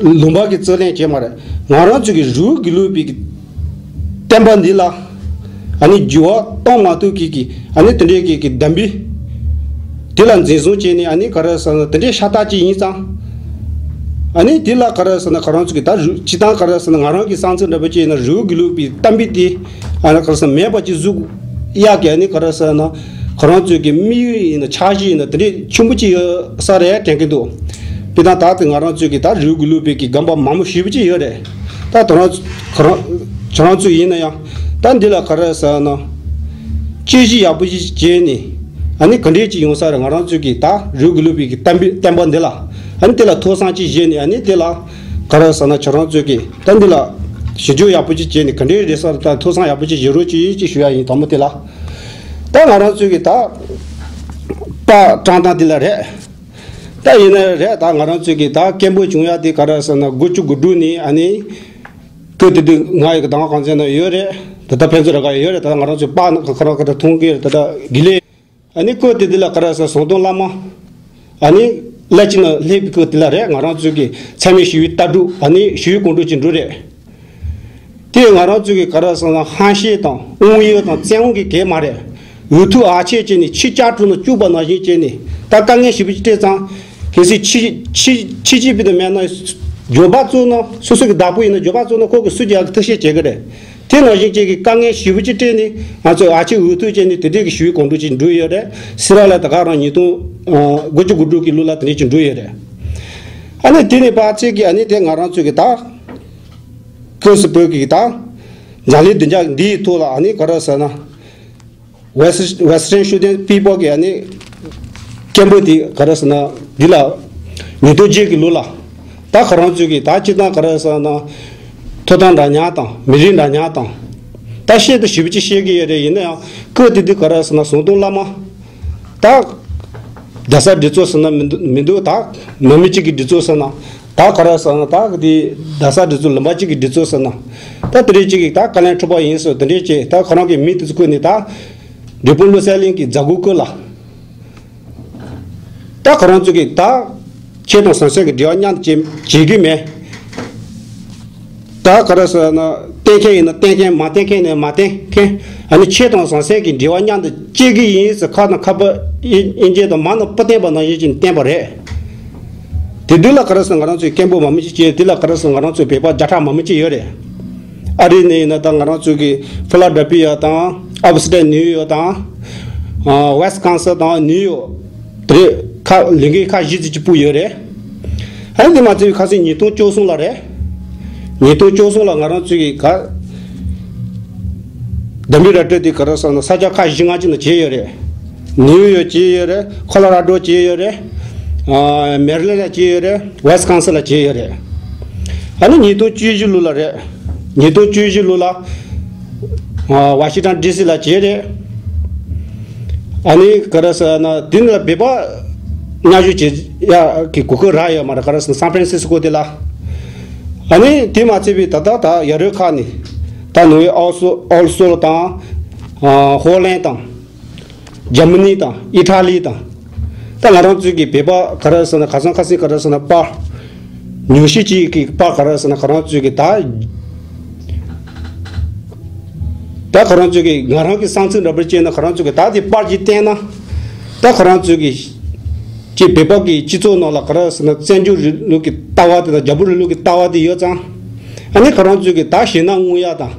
ལུང་པ་གི་རྩི་ལེན་བྱས་མ་རེད། ང་རང་ཚོ་གི་རིའུ་གི་ལུགས་པའི་གི་བསྟན་པ་འདི་ལ་ཨ་ནི་འགྱུར་བ་གཏོང་མ་ཐུབ་མཁན་གྱི་ཨ་ནི་དེ་འདྲའི་གི་གི་གདམས་པའི་དེ་ལ་འཛིན་བཟུང་བྱས་ནས་ཨ་ནི་ག་རེ་ཟེར་ན་དེ་འདྲའི་ཤ་སྟག་ཅིག་ཡིན་ཙང་། ཨ་ནི་དེ་ལ་ག་རེ་ཟེར་ན་ཁོ་རང་ཚོ་གི་ད་རུ་སྤྱི་བཏང་ག་རེ་ཟེར་ན་ང་རང་གི་བསམ་ཚུལ་འདྲ་པོ་ཅིག་ཡིན་ན་རིའུ་གི་ལུགས་པའི་གཏམ་དཔེ་དེ་ཨ་ནི་ག་རེ་ཟེར་ན་མེད་པ་ཅིག་བཟོ་ཡག་གི་ཨ་ནི་ག་རེ་ཟེར་ན་ཁོ་རང་ཚོའི་གི་དམིགས་ཡུལ་ཡིན་ན་འཆར་གཞི་ཡིན་ན་དེ་འདྲའི་ཆེན་པོ་ཅིག་ཡོད་ས་རེད་དྲན་གི་འདུག་དཔེར་ན་ད་ལྟ་ང་རང་ཚོའི་གི་ད་རིའུ་གི་ལུགས་པའི་གི་རྒན་པ་མང་པོ་ཞེ་པོ་ཅིག་ཡོད་རེད། ད་དེ་རང་ཁོ་རང་ཁྱེད་རང་ཚོ་ཡིན་ན་ཡང་ད་འདི་ལ་ག་རེ་ཟེར་ན། དཔྱད་གཞི་ཡག་པོ་ཞིག་བྱས་ནས་ཨ་ནི་ག་འདྲས་ཅིག་ཡོང་ས་རེད། ང་རང་ཚོའི་གི་ད་རིའུ་གི་ལུགས་པའི་གི་གཏམ་དཔེ་བསྟན་པ་འདི་ལ་ཨ་ནི་དེ་ལ་ཐོས་བསམ་ཅིག་བྱས་ནས་ཨ་ནི་དེ་ལ་ག་རེ་ཟེར་ན་ཁྱེད་རང་ཚོའི་གི་ད་འདི་ལ་ཞིབ་འཇུག་ཡག་པོ་ཅིག་བྱས་ནས་ག་འདྲས་རེད་ས་རེད། ད་ཐོས་བསམ་ཡག་པོ་ཅིག་བྱེད་རོགས་ཅིག་ཅིག་ཞུ་ཡག་ཡིན། དང་པོ་དེ་ལ་ད་ང་རང་ཚོའི་གི་ད་པར་བཀྲམ་སྟངས་དེ་ལ་རེད། ད་ཡིན་ན་རེད། ད་ང་རང་ཚོའི་གི་ད་སྐད་འབོད་བྱུང་ཡག་དེ་ག་རེ་ཟེར་ན་དགུ་བཅུ་གོ་དྲུག་ནས་ཨ་ནི། སྐབས་དེ་དུས་ང་ཡི་གི་ཟླ་བ་གངས་ཅན་ན་ཡོད་རེད། ད་ལྟ་ཕན་ཚུན་ར་ག་ཡོད་རེད། ད་ལྟ་ང་རང་ཚོའི་པར་ནང་ཁ་རང་ཁ་ཐོན་གི་རེད། ད་ལྟ་དགེ་ལས་ཨ་ནི་སྐབས་དེ་དུས་ལ་ག་རེ་ཟེར་ཟམ་གདོང་བླ་མ་ཨ་ནི་བླ་སྤྱི་ནང་སླེབས་པའི་སྐབས་དེ་ལ་རེད། ང་རང་ཚོའི་གི་མཚན་མོའི་ཞི་བའི་ལྟ་གྲུབ་ཨ་ནི་ཞི་བའི་དགོང་དྲོ་ཅིག་འགྲོ་རེད། དེ་ང་རང་ཚོའི་གི་ག་རེ་ཟེར་ན་ཧམ་བཤད་དང་དབང་ཡོད་དང་བཙན་དབང་གི་གེགས་མ་རེད། འུ་ཐུག་ཨ་ཆེ་བྱས་ནས་ཆུ་ལྕགས་གྲུ་ནང་བཅུག་པ་ནང་བཞིན་བྱས་ནས་ད་དཀའ་ངལ་ཞེ་པོ་ཅིག་སྤྲད་ཙང་། གལ་སྲིད་ཕྱི་ཕྱི་ཕྱི་ཕྱི་པའི་དུ་མེད་ན་འགྱོད་པ་བཙུགས་ན་སོ་སོ་གི་བདག་པོ་ཡིན་ན་འགྱོད་པ་བཙུགས་ན་ཁོ་གི་སུ་རྒྱག་གི་ཐུགས་བཞེད་བྱེད་གི་རེད། དེ་ནང་བཞིན་ཅིག་གི་དཀའ་ངལ་ཞེ་པོ་ཅིག་སྤྲད་ནས་ང་ཚོ་ཨ་ཆེ་འུ་ཐུག་བྱས་ནས་དེ་འདྲས་ཀྱི་ཞི་བའི་གོམ་བགྲོད་ཅིག་འགྲོ་ཡོད་རེད། སི་ར་ལ་ད་ག་རང་ཉིས་སྟོང་དགུ་བཅུ་གོ་དྲུག་གི་ལོ་ལ་དེ་འདྲས་ཅིག་འགྲོ་ཡོད་རེད། ཨ་ནི་དེ་ནས་ཕར་ཚེ་གི་ཨ་ནི་དེ་ང་རང་ཚོ་གི་ད་ཀོས་སི་བོད་ཀྱི་ད་འཛམ་གླིང་བདེ་འཇགས་འདིའི་ཐོག་ལ་ཨ་ནི་ག་རེ་ཟེར་ན། West- Western Student People གི་ཨ་ནི་སྐད་འབོད་དེ་ག་རེ་ཟེར་ན་འདི་ལ་ཉིས་སྟོང་བརྒྱད་ཀྱི་ལོ་ལ་ད་ཁོ་རང་ཚོས་ཀྱི་ད་སྤྱིར་བཏང་ག་རེ་ཟེར་ན་ཐོབ་ཐང་འདྲ་མཉམ་དང་མི་རིགས་འདྲ་མཉམ་དང་ད་བཤད་དུ་ཞེ་པོ་ཅིག་བཤད་ཀྱི་ཡོད་རེད། ཡིན་ན་ཡང་སྐབས་དེ་དུས་ག་རེ་ཟེར་ན་ཟམ་གདོང་བླ་མ་ད་རྡ་ས་སྒྲིག་འཛུགས་ཟེར་ན་མི་འདུག་མི་འདུག་ད་ནང་མི་གཅིག་གི་སྒྲིག་འཛུགས་ཟེར་ན་ད་ག་རེ་ཟེར་ན་ད་གི་དེ་རྡ་ས་སྒྲིག་འཛུགས་ལུང་པ་གཅིག་གི་སྒྲིག་འཛུགས་ཟེར་ན་ད་དེ་འདྲས་གཅིག་གི་ད་དཀའ་ལས་འཕྲད་པ་ཡིན་ཟེར་དེ་འདྲས་བྱས་ད་ཁོ་རང་གི་མིང་དེ་ཚོ་བཀོད་ནས་ད། འབྲས་སྤུངས་བློ་གསལ་གླིང་གི་མཛད་སྒོ་སྐོར་ལ། ད་ཁོ་རང་ཚོ་གིས་ད་ཆོས་དང་ཟང་ཟིང་གི་འབྲེལ་བ་མཉམ་དུ་བྱེད་བྱེད་ཀྱི་མེད། ད་ག་རེ་ཟེར་ན་བསྟེན་མཁན་ཡིན་ན་བསྟེན་མཁན་མ་བསྟེན་མཁན་ནི་མ་བསྟེན་མཁན་ཨ་ནི་ཆོས་དང་ཟང་ཟིང་གི་འབྲེལ་བ་མཉམ་དུ་བྱེད་ཀྱི་ཡིན་ཟེར་ཁ་དང་ཁ་པར་དབྱིན་ཇི་དང་མ་ནི་པུ་བསྟན་པ་ནང་བཞིན་གྱི་བསྟན་པ་རེད། དེ་དུས་ལ་ག་རེ་ཟེར་ང་རང་ཚོའི་སྐད་འབོད་མང་མོས་ཅིག་བྱས་དེ་ལ་ག་རེ་ཟེར་ང་རང་ཚོའི་བོད་པ་བརྒྱ་ཕྲག་མང་མོས་ཅིག་ཡོད་རེད། ཨ་རི་ནས་ཡིན་ན་ད་ང་རང་ཚོ་གི་ཕི་ལ་ཌེལ་ཕི་ཡ་དང་ཨབ་སི་ཊེཊ་ནིའུ་ཡོག་དང་ཨ་ཝེ་སི་ཀོན་སིན་དང་ནིའུ་ཡོག་དེ་ཁ་ལས་འགུལ་ཁག་བཞི་ཙམ་ཅིག་སྤོས་ཡོད་རེད། ཨ་ནི་དེ་མ་ཚད་ཁ་སང་ཉིས་སྟོང་བཅུ་གསུམ་ལ་རེད། ཉིས་སྟོང་བཅུ་གསུམ་ལ་ང་རང་ཚོ་གི་ག་ཌེན་བར་ར་ཊར་དེ་ག་རེ་ཟེར་ན་ས་ཆ་ཁག་བཞི་ལྔ་ཅིག་ནང་བྱས་ཡོད་རེད། ནིའུ་ཡོག་བྱས་ཡོད་རེད། ཁོ་ལོ་ར་ཌོ་བྱས་ཡོད་རེད། ཨ་མེ་རི་ལེན་ཌ་ལ་བྱས་ཡོད་རེད། ཝེ་སི་ཀོན་སིན་ལ་བྱས་ཡོད་རེད། ཨ་ནི་ཉིས་སྟོང་བཅུ་བཞི་ལོ་ལ་རེད། ཉིས་སྟོང་བཅུ་བཞི་ལོ་ལ་ཨ་ཝ་ཤིང་ཊོན་ཌི་སི་ལ་བྱས་རེད། ཨ་ནི་ག་རེ་ཟེར་ན་དེ་ནི་ལ་བོད་པ་མཉམ་ཞུགས་བྱེད་ཡ་གི་གོ་སྐབས་རག་ཡོད་མ་རེད། ག་རེ་ཟེར་ན་སན་ཧྥ་རན་སི་སི་ཀོ་དེ་ལ། ཨ་ནི་དེ་མ་ཚད་པའི་ད་ལྟ་ད་ཡ་རབས་ཁག་ནས་ད་ནོར་ཝེ་ཨོ་སོ་ཨོ་སོལ་དང་ཨ་ཧོ་ལན་དང་། འཇར་མ་ནི་དང་ཨི་ཊ་ལི་དང་། ད་ང་རང་ཚོའི་གི་བོད་པ་ག་རེ་ཟེར་ན་ཁ་སང་ཁ་སང་ག་རེ་ཟེར་ན་པར། ཉུང་ཤས་ཅིག་གི་པར་ག་རེ་ཟེར་ན་ཁོ་རང་ཚོའི་གི་ད། ད་ཁོ་རང་ཚོའི་གི་ང་རང་གི་བསམ་ཚུལ་འདྲ་པོ་བྱས་ན་ཁོ་རང་ཚོའི་གི་ད་དེ་པར་གྱིས་བསྟན་ན། ད་ཁོ་རང་ཚོའི་གི་ཅིག་བོད་པ་གི་སྤྱི་ཚོགས་ནང་ལ་ག་རེ་ཟེར་ན་བཙན་བྱོལ་རིང་ལུགས་ཀྱི་ལྟ་བ་དེ་དང་རྒྱ་བོད་རིང་ལུགས་ཀྱི་ལྟ་བ་དེ་ཡོད་ཙང་། ཨ་ནི་ཁོ་རང་ཚོའི་གི་ད་ཞེད་སྣང་མངོན་ཡ་དང་།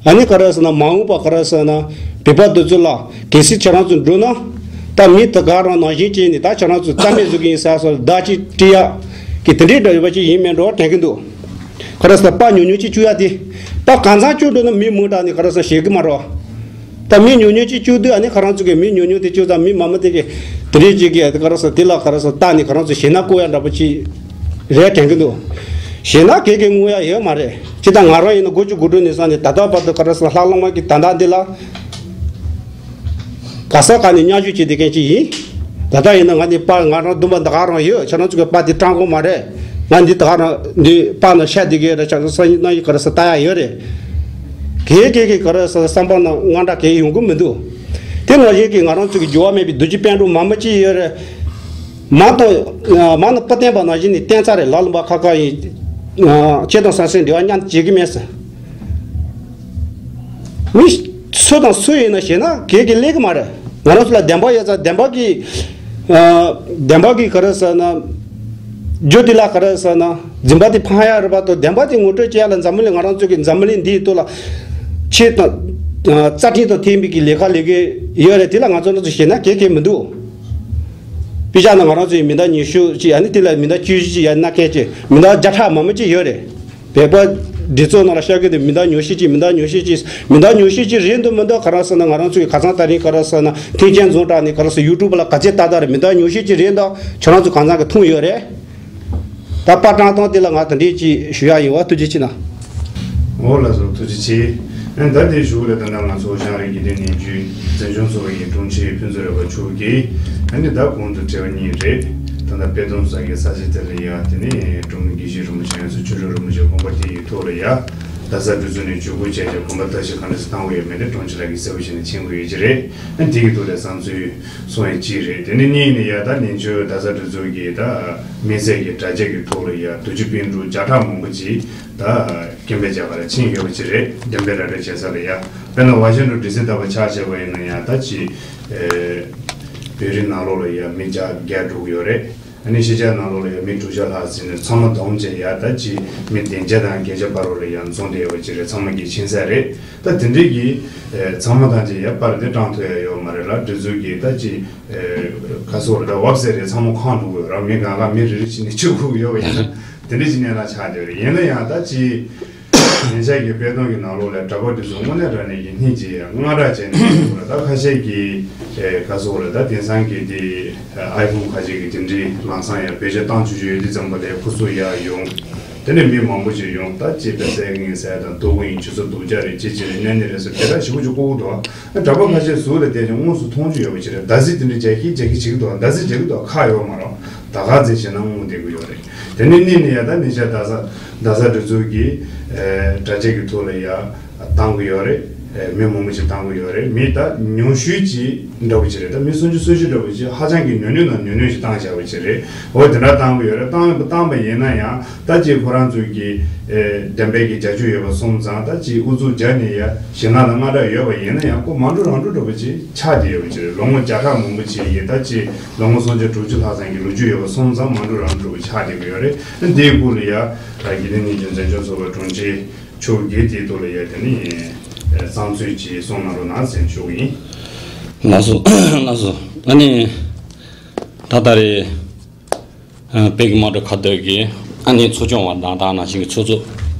ཨ་ནི་ག་རེ་ཟེར་ན་མ་འོངས་པ་ག་རེ་ཟེར་ན་བོད་པ་འདི་ཚོ་ལ་གལ་སྲིད་ཁྱེད་རང་ཚོ་འགྲོ་ན་ད་མི་དེ་ག་རང་ནང་བཞིན་བྱས་ནས་ད་ཁྱེད་རང་ཚོ་རྩ་མེད་བཟོ་གི་ཡིན་ཟེར་སོགས་བརྡ་ཅིག་སྤྲད་ཡ་གི་དེ་འདྲའི་འདྲ་ཡོད་པ་ཅིག་ཡིན་མིན་འགྲོ་དྲན་གི་འདུག་ག་རེ་ཟེར་ན་པར་ཉུང་ཉུང་ཅིག་བཅུག་ཡ་དེ་པར་གང་ཚང་བཅུག་འགྲོ་ན་མི་མང་དྲགས་ནས་ག་རེ་ཟེར་ན་ཞེད་གི་མ་རེད་བ། ད་མི་ཉུང་ཉུང་ཅིག་བཅུག་དུས་ཨ་ནི་ཁོ་རང་ཚོ་གི་མི་ཉུང་ཉུང་དེ་བཅུག་ཙང་མི་མང་མང་དེ་གི་དེ་འདྲའི་ཅིག་གི་ག་རེ་ཟེར་ན་དེ་ལ་ག་རེ་ཟེར་ན་བལྟས་ནས་ཁོ་རང་ཚོ་ཞེད་སྣང་སྐུལ་ཡ་འདྲ་པོ་ཅིག་རེད་དྲན་གི་འདུག་ཞེད་སྣང་གང་གང་མངོན་ཡ་ཡོད་མ་རེད། ཅི་ལྟར་ང་རང་ཡིན་ན་དགུ་བཅུ་གོ་དྲུག་ནས་བཟུང་ནས་ད་ལྟ་བར་དུ་ག་རེ་ཟེར་ན་ལྷ་ལུང་མ་གི་ད་ལྟ་འདི་ལ་ག་ས་ག་ནས་མཉམ་ཞུགས་བྱེད་བསྡད་མཁན་ཅིག་ཡིན། ད་ལྟ་ཡིན་ན་ང་འདི་པར་ང་རང་བདུན་པ་འདི་ག་རང་ཡོད། ཁྱེད་རང་ཚོ་གི་པར་འདི་སྤྲང་པོ་མ་རེད། ང་འདི་ད་ག་རང་འདི་པར་ནང་བཤད་བསྡད་གི་རེད། ཁྱེད་རང་ཚོ་སང་ཉིན་གནངས་ཉིན་ག་རེ་ཟེར་ལྟ་ཡ་ཡོད་རེད། གལ་གལ་གི་ག་རེ་ཟེར་བསམ་པ་ནང་དངངས་སྐྲག་གལ་ཡོང་གི་མི་འདུག་དེ་ནང་བཞིན་གི་ང་རང་ཚོ་གི་འགྱུར་བ་མེད་པའི་རྡོ་རྗེ་སྤུན་གྲོགས་མང་པོ་ཅིག་ཡོད་རེད། མ་དང་མ་ནི་པུ་བསྟན་པ་ནང་བཞིན་ནི་བསྟན་ཚར་རེད། ལ་ལུང་པ་ཁ་ཁ་ཡིན། ཆོས་དང་ཟང་ཟིང་འབྲེལ་བ་མཉམ་དུ་བྱེད་ཀྱི་མེད་ཟེར། མི་སུ་དང་སུ་ཡིན་ན་ཞེད་སྣང་གང་གང་སླེབས་ཀྱི་མ་རེད། ང་རང་ཚོ་ལ་བདེན་པ་ཡོད་ཙང་བདེན་པ་གི་ཨ་བདེན་པ་གི་ག་རེ་ཟེར་ན། རྒྱུ་དེ་ལ་ག་རེ་ཟེར་ན་འཛིན་པ་དེ་འཕང་ཡ་རེད་པ་དང་བདེན་པ་དེ་ངོ་སྤྲོད་བྱེད་ཡ་ལ་འཛམ་བུ་གླིང་ང་རང་ཚོ་གི་འཛམ་བུ་གླིང་འདིའི་ཐོག་ལ་ཆེས་དང་ཨ་རྩ་ཁྲིམས་དང་མཐུན་པའི་གི་ལས་ཀ་ལས་ཀྱི་ཡོད་རེད། དེ་ལ་ང་ཚོ་ང་ཚོ་ཞེད་སྣང་གང་གང་མི་འདུག་དཔེ་བཞག་ན་ང་རང་ཚོའི་མི་ཟླ་ཉི་ཤུ་ཅིག་ཨ་ནི་དེ་ལ་མི་ཟླ་བཅུ་བཞི་ཅིག་ཡ་ན་མཁན་ཅིག་མི་ཟླ་བརྒྱ་ཕྲག་མང་པོ་ཅིག་ཡོད་རེད། བོད་པ་སྒྲིག་འཛུགས་ནང་ལ་བཤད་གི་འདུག་མི་ཟླ་ཉི་ཤུ་ཅིག་མི་ཟླ་ཉི་ཤུ་ཅིག་མི་ཟླ་ཉི་ཤུ་ཅིག་རེད་འདུག་མི་འདུག་ག་རེ་ཟེར་ན་ང་རང་ཚོའི་ཁ་སང་ད་རིང་ག་རེ་ཟེར་ན་མཐུན་རྐྱེན་འཛོམས་དྲགས་ནས་ག་རེ་ཟེར་ཡུ་ཊུབ་ལ་ག་ཚད་ལྟ་ལྟ་རེད། མི་ཟླ་ཉི་ཤུ་ཅིག་རེད་འདུག་ཁྱེད་རང་ཚོ་གང་ཚང་གི་མཐོང་ཡོད་རེད། ད་པར་བཀྲམ་སྟངས་དེ་ལ་ང་དེ་འདྲས་ཅིག་ཞུ་ཡ་ཡིན་བ། ཐུགས་རྗེ་ཆེ་གནང་། འོ་ལགས་སོ། ཐུགས་རྗེ་ཆེ། ཨ་ནི་ད་དེའི་གཞུག་ལ་ད་ནང་ང་ཚོ་བྱང་རིགས་དགེ་ལྡན་ནས་རྒྱུན་འཛིན་སྐྱོང་ཚོགས་ཀྱི་དྲུང་ཆེ་ཕུན་ཚོགས་རོལ་པ་མཆོག་གིས་ཨ་ནི་ད་གོང་དུ་དྲི་བ་གཉིས་རེད། ད་ལྟ་དཔེ་སྟོན་ས་གི་ས་ཆ་དེ་ལ་ཡ་དེ་ནས་འབྲོག་མི་དགེ་བཤེས་རིན་པོ་ཆེ་ཡང་སུ་ཆོས་སྒྲོན་རིན་པོ་ཆེ་དགོངས་པ་དེ་ཡི་ཐོག་ལ་ཡ། རྡ་ས་གྲོས་ཚོགས་ནས་བརྗེ་པོ་བྱས་ཏེ་གོམ་པ་ཐབས་ཤེས་ག་འདྲ་ཞིག་བཏང་དགོས་ཡོད་མེད་དེ་དྲུང་ཆེ་ལགས་ཀྱིས་གསལ་པོ་བྱས་ནས་མཁྱེན་དགོས་ཡོད་ཀྱི་རེད། ཨ་ནི་དེ་གི་ཐོག་ལ་བསམ་ཚུལ་གསུང་ཡས་གཅིག་རེད། དེ་ནས་གཉིས་ནས་ཡ་ད་ནེ་ཆུ་རྡ་ས་གྲོས་ཚོགས་ཀྱི་ད་དམིགས་བསལ་གྱི་དྲ་རྒྱ་གི་ཐོག་ལ་ཡ་དུས་ཆེན་སྤྲོ་བསྡུ་བརྒྱ་ཕྲག་མང་པོ་ཅིག་ད་སྐད་འབོད་བྱས་པ་ལ་ཕྱིན་ཡོད་པ་ཅིག་རེད། འགྲེམས་སྤེལ་ར་སྤྲོད་བྱེད་ས་ལ་ཡ་དཔེར་ན་ཝ་ཤིང་ཊོན་ཌི་སི་ལྟ་བུ་ཆ་བཞག་པ་ཡིན་ན་ཡ་ད་ཅིག་ཨེ་བོད་རིགས་ནང་ལོགས་ལ་ཡ་མི་བརྒྱ་བརྒལ་འགྲོ་གི་ཡོད་རེད། ཨ་ནི་ཕྱི་རྒྱལ་ནང་ལོགས་ལ་ཡང་མི་དྲུག་ཅུ་ལྷག་ཟིན་ནས་ཚང་མ་བསྡོམས་བྱས་ཡ་ད་ཅིག་མི་བདུན་བརྒྱ་དང་བརྒྱད་བརྒྱ་བར་དུ་ལ་ཡང་འཛོམས་བསྡད་ཡོད་པ་ཅིག་རེད། ཚང་མ་གིས་མཁྱེན་གསལ་རེད། ད་དེ་འདྲའི་གི་ཨེ་ཚང་མ་ཐམས་ཅད་ཡ་པར་དེ་བཀྲམ་ཐུབ་ཡ་ཡོད་མ་རེད་ལ། དེ་ཚོ་གི་ད་ཅིག་ཨེ་ག་སོགས་རེད། ད་བབས་ཟེར་རེད། ཚང་མ་ཁོང་འགྲོ་གི་ཡོད་ར། མི་གང་ག་མི་རེ་རེ་བྱས་ནས་བཅུག་དགོས་ཀྱི་ཡོད་པ་ཡིན་ན་དེ་འདྲ་ཅིག་གནས་སྟངས་ཆགས་བསྡད་རེད། ཡིན་ན་ཡང་ད་ཅིག་ཉེ་ཆར་གྱི་དཔེ་སྟོན་གྱི་ནང་ལོགས་ལ་གྲྭ་པ་དེ་ཚོ་དངོས་གནས་དྲང་གནས་ཀྱི་སྙིང་རྗེ་ཡ་དངངས་སྐྲག་བྱས་ནས་ཡོད་རེད། ད་ཁ་ཤས་ཀྱིས་ཨེ་ག་སོགས་རེད། ད་དེང་སང་གི་དེ་ཨའི་ཕོན་ཁ་ཤས་ཀྱི་དེ་འདྲའི་ལམ་སང་ཡང་བེད་སྤྱོད་བཏང་ཆོག་ཆོག་ཡོད་དུས་ཙམ་པ་ལས་ཁོ་ཚོ་ཡར་ཡོང་། དེ་ནས་མི་མང་པོ་ཞིག་ཡོང་། ད་ཅིག་དཔེ་གསལ་ངན་གསལ་དང་སྡུག་གུ་ཡིན། ཁྱོད་ཚོ་སྡུག་ཅག་རེད། ཅི་ཅི་རེད། གནོད་ནི་རེད་ཟེར་དེ་འདྲ་ཞེ་པོ་ཅིག་ལྐོག་གུ་འདུག་ཨ་གྲྭ་པ་ཁ་ཤས་ཟུར་ལ་བསྡད་ཀྱང་དངོས་སུ་མཐོང་རྒྱུ་ཡོད་པ་ཅིག་རེད། ད་གཟིགས་དེ་འདྲ་རྒྱག་གི་རྒྱག་གི་བྱེད་ཀྱི་འདུག་ད་གཟིགས་རྒྱག་གི་འདུག་ཁག་ཡོད་མ་རེད། ད་ག་ཟེར་བྱས་ན་ངུ་བསྡད་ཀྱི་ཡོད་རེད། དེ་ནས་གཉིས་ནས་ཡ་ད་ནེ་ཆུ་རྡ་ས་རྡ་ས་གྲོས་ཚོགས་ཀྱི་ཨེ་དྲ་རྒྱ་གི་ཐོག་ལ་ཡ་བཏང་གི་ཡོད་རེད། ཨེ་མི་མང་པོ་ཞིག་བཏང་གི་ཡོད་རེད། མི་ད་ཉུང་ཤོས་ཅིག་འདྲ་པོ་ཅིག་རེད། ད་མི་སུམ་ཅུ་སོ་བཞི་འདྲ་པོ་ཅིག་ཧ་ཅང་གི་ཉུང་ཉུང་ནང་ཉུང་ཉུང་ཞིག་བཏང་བཞག་པ་ཅིག་རེད། འོ་དེ་འདྲ་བཏང་གི་ཡོད་རེད། བཏང་བཏང་པ་ཡིན་ན་ཡང་ད་ཅིག་ཁོ་རང་ཚོས་ཀྱི་ཨེ་འགྲེམས་སྤེལ་གྱི་བྱ་སྤྱོད་ཡོད་པ་སོང་ཙང་ད་ཅིག་ཨུ་ཚུགས་རྒྱག་ནས་ཡ་ཞེད་སྣང་དང་དངངས་སྐྲག་ཡོད་པ་ཡིན་ན་ཡང་ཁོ་མ་འགྲོ་རང་འགྲོ་འདྲ་པོ་ཅིག་ཆགས་བསྡད་ཡོད་པ་ཅིག་རེད། ལོ་ངོ་བརྒྱ་ཕྲག་མང་པོ་ཅིག་ཡི་ད་ཅིག་ལོ་ངོ་སུམ་ཅུ་དྲུག་ཅུ་ལྷག་ཙམ་གྱི་ལོ་རྒྱུས་ཡོད་པ་སོང་ཙང་མ་འགྲོ་རང་འགྲོ་འདྲ་པོ་ཆགས་བསྡད་ཀྱི་ཡོད་རེད། འདིའི་སྐོར་ལ་ཡ་དགེ་ལྡན་ནི་གི་འཛིན་སྐྱོང་ཚོགས་པའི་དྲུང་ཆེ་མཆོག་གིས་དེའི་ཐོག་ལ་ཡ་དེ་ནི་བསམ་ཚུལ་ཅིག་གསུང་གནང་རོགས་གནང་ཟེར་ཞུ་གི་ཡིན། ལགས་སོ། ལགས་སོ། ཨ་ནི་ད་ལྟ་རེད། ཨ་བོད་ཀྱི་དམངས་ཁྲོད་ཁ་བརྡ་གི་ཨ་ནི་ཚོགས་ཆུང་བ་དང་ད་ག་ནང་བཞིན་གྱི་ཚོགས་གཙོ་